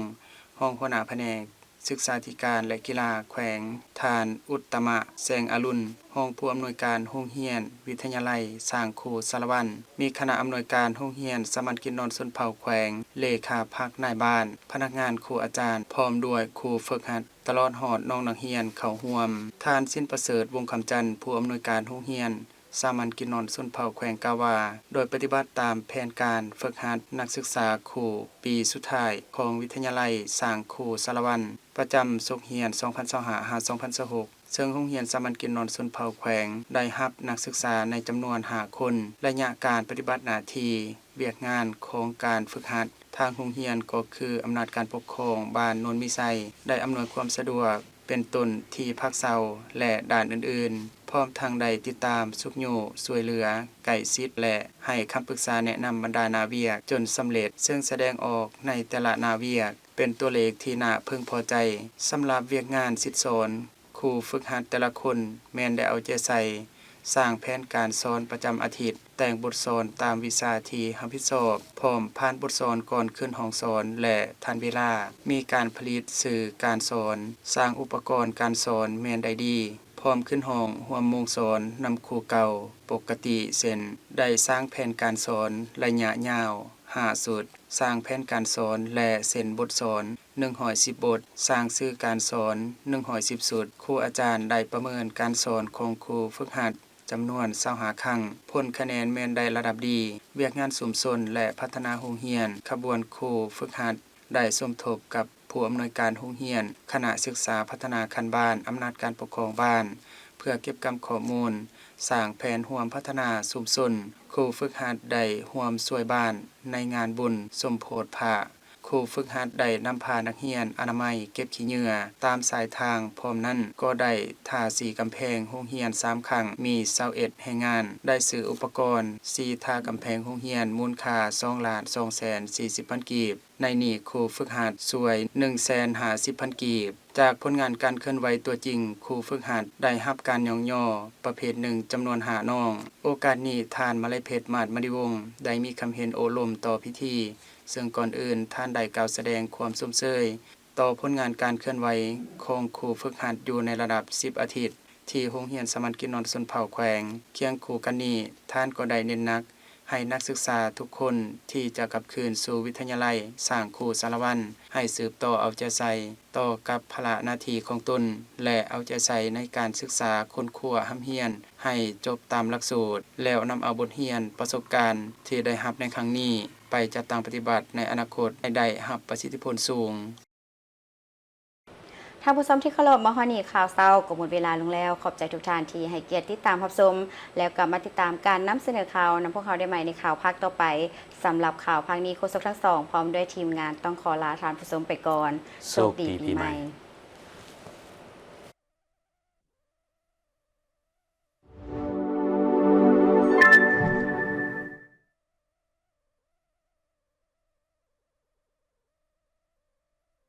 ຮອງຫົວໜ້າພະແນກສຶກສາທິການ ແລະ ກິລາແຂວງ, ທ່ານ ອຸດຕະມະ ແສງອະລຸນ ຮອງຜູ້ອຳນວຍການໂຮງຮຽນວິທະຍາໄລ ສ້າງຄູ ສາລະວັນ, ມີຄະນະອຳນວຍການໂຮງຮຽນສາມັນກິນນອນຊົນເຜົ່າແຂວງ, ເລຂາພັກນາຍບ້ານ, ພະນັກງານ, ຄູອາຈານ ພ້ອມດ້ວຍຄູຝຶກຫັດ ຕະຫຼອດຮອດນ້ອງນັກຮຽນເຂົ້າຮ່ວມ. ທ່ານ ສິນປະເສີດ ວົງຄຳຈັນ ຜູ້ອຳນວຍການໂຮງຮຽນ ສາມັນກິນນອນຊົນເຜົ່າແຂວງກ່າວວ່າ, ໂດຍປະຕິບັດຕາມແຜນການຝຶກຫັດນັກສຶກສາຄູປີສຸດທ້າຍຂອງວິທະຍາໄລສ້າງຄູສາລະວັນ ປະຈຳສົກຮຽນສອງພັນຊາວຫ້າ ຫາ ສອງພັນຊາວຫົກ ເຊິ່ງໂຮງຮຽນສາມັນກິນນອນຊົນເຜົ່າແຂວງໄດ້ຮັບນັກສຶກສາໃນຈຳນວນຫ້າຄົນ. ໄລຍະການປະຕິບັດໜ້າທີ່ວຽກງານຂອງການຝຶກຫັດ ທາງໂຮງຮຽນກໍຄືອຳນາດການປົກຄອງບ້ານໂນນມີໄຊ ໄດ້ອຳນວຍຄວາມສະດວກ ເປັນຕົ້ນທີ່ພັກເຊົາ ແລະ ດ້ານອື່ນໆ, ພ້ອມທັງໄດ້ຕິດຕາມຊຸກຍູ້ຊ່ວຍເຫຼືອໃກ້ຊິດ ແລະ ໃຫ້ຄຳປຶກສາແນະນຳບັນດາໜ້າວຽກຈົນສຳເລັດ, ເຊິ່ງສະແດງອອກໃນແຕ່ລະໜ້າວຽກເປັນຕົວເລກທີ່ໜ້າເພິ່ງພໍໃຈ. ສຳລັບວຽກງານສິດສອນ, ຄູຝຶກຫັດແຕ່ລະຄົນແມ່ນໄດ້ເອົາໃຈໃສ່ ສ້າງແຜນການສອນປະຈຳອາທິດ, ແຕ່ງບົດສອນຕາມວິຊາທີ່ຮັບຜິດຊອບ, ພ້ອມຜ່ານບົດສອນກ່ອນຂຶ້ນຫ້ອງສອນ ແລະ ທັນເວລາ, ມີການຜະລິດສື່ການສອນ, ສ້າງອຸປະກອນການສອນແມ່ນໄດ້ດີ, ພ້ອມຂຶ້ນຫ້ອງຮ່ວມໂມງສອນນຳຄູເກົ່າປົກກະຕິ, ເຊັ່ນ ໄດ້ສ້າງແຜນການສອນໄລຍະຍາວຫ້າຊຸດ, ສ້າງແຜນການສອນ ແລະ ເຊັ່ນບົດສອນ ໜຶ່ງຮ້ອຍສິບບົດ, ສ້າງສື່ການສອນໜຶ່ງຮ້ອຍສິບຊຸດ. ຄູອາຈານໄດ້ປະເມີນການສອນຂອງຄູຝຶກຫັດຈຳນວນຊາວຫ້າຄັ້ງ, ຜົນຄະແນນແມ່ນໄດ້ລະດັບດີ. ວຽກງານຊຸມຊົນ ແລະ ພັດທະນາໂຮງຮຽນ, ຂະບວນຄູຝຶກຫັດໄດ້ສົມທົບກັບຜູ້ອຳນວຍການໂຮງຮຽນ, ຄະນະສຶກສາພັດທະນາຂັ້ນບ້ານ, ອຳນາດການປົກຄອງບ້ານ ເພື່ອເກັບກຳຂໍ້ມູນ, ສ້າງແຜນຮ່ວມພັດທະນາຊຸມຊົນ. ຄູຝຶກຫັດໄດ້ຮ່ວມຊ່ວຍບ້ານໃນງານບຸນສົມໂພດພະ. ໂຄ ຄູຝຶກຫັດໄດ້ນຳພານັກຮຽນອະນາໄມເກັບຂີ້ເຫຍື້ອຕາມສາຍທາງ, ພ້ອມນັ້ນກໍໄດ້ທາສີກຳແພງໂຮງຮຽນສາມຄັ້ງ, ມີຊາວເອັດແຮງງານໄດ້ຊື້ອຸປະກອນສີທາກຳແພງໂຮງຮຽນມູນຄ່າສອງລ້ານສອງແສນສີ່ສິບພັນກີບ. ໃນນີ້ຄູຝຶກຫັດຊ່ວຍໜຶ່ງແສນຫ້າສິບພັນກີບ. ຈາກຜົນງານການເຄື່ອນໄຫວຕົວຈິງ, ຄູຝຶກຫັດໄດ້ຮັບການຍ້ອງຍໍປະເພດໜຶ່ງຈຳນວນຫ້ານ້ອງ. ໂອກາດນີ້ ທ່ານ ມະໄລເພັດ ມາດມະນີວົງ ໄດ້ມີຄຳເຫັນໂອ້ລົມຕໍ່ພິທີ, ເຊິ່ງກ່ອນອື່ນທ່ານໄດ້ກ່າວສະແດງຄວາມຊົມເຊີຍຕໍ່ຜົນງານການເຄື່ອນໄຫວຂອງຄູຝຶກຫັດຢູ່ໃນລະດັບສິບອາທິດ ທີ່ໂຮງຮຽນສາມັນກິນນອນຊົນເຜົ່າແຂວງ. ຄຽງຄູ່ກັນນີ້, ທ່ານກໍໄດ້ເນັ້ນໜັກໃຫ້ນັກສຶກສາທຸກຄົນທີ່ຈະກັບຄືນສູ່ວິທະຍາໄລສ້າງຄູສາລະວັນ ໃຫ້ສືບຕໍ່ເອົາໃຈໃສ່ຕໍ່ກັບພາລະໜ້າທີ່ຂອງຕົນ ແລະ ເອົາໃຈໃສ່ໃນການສຶກສາຄົ້ນຄວ້າຮ່ຳຮຽນໃຫ້ຈົບຕາມຫຼັກສູດ, ແລ້ວນຳເອົາບົດຮຽນປະສົບການທີ່ໄດ້ຮັບໃນຄັ້ງນີ້ ໄປຈັດຕັ້ງປະຕິບັດໃນອະນາຄົດໃຫ້ໄດ້ຮັບປະສິດທິຜົນສູງ. ທ່ານຜູ້ຊົມທີ່ເຄົາລົບ, ມາຮອດນີ້ຂ່າວເຊົ້າກໍໝົດເວລາລົງແລ້ວ. ຂອບໃຈທຸກທ່ານທີ່ໃຫ້ກຽດຕິດຕາມຮັບຊົມ, ແລ້ວກັບມາຕິດຕາມການນຳສະເໜີຂ່າວນຳພວກເຮົາໄດ້ໃໝ່ໃນຂ່າວພາກຕໍ່ໄປ. ສຳລັບຂ່າວພາກນີ້, ໂຄສົກທັງສອງ ພ້ອມດ້ວຍທີມງານ ຕ້ອງຂໍລາທ່ານຜູ້ຊົມໄປກ່ອນ. ໂຊກດີປີໃໝ່.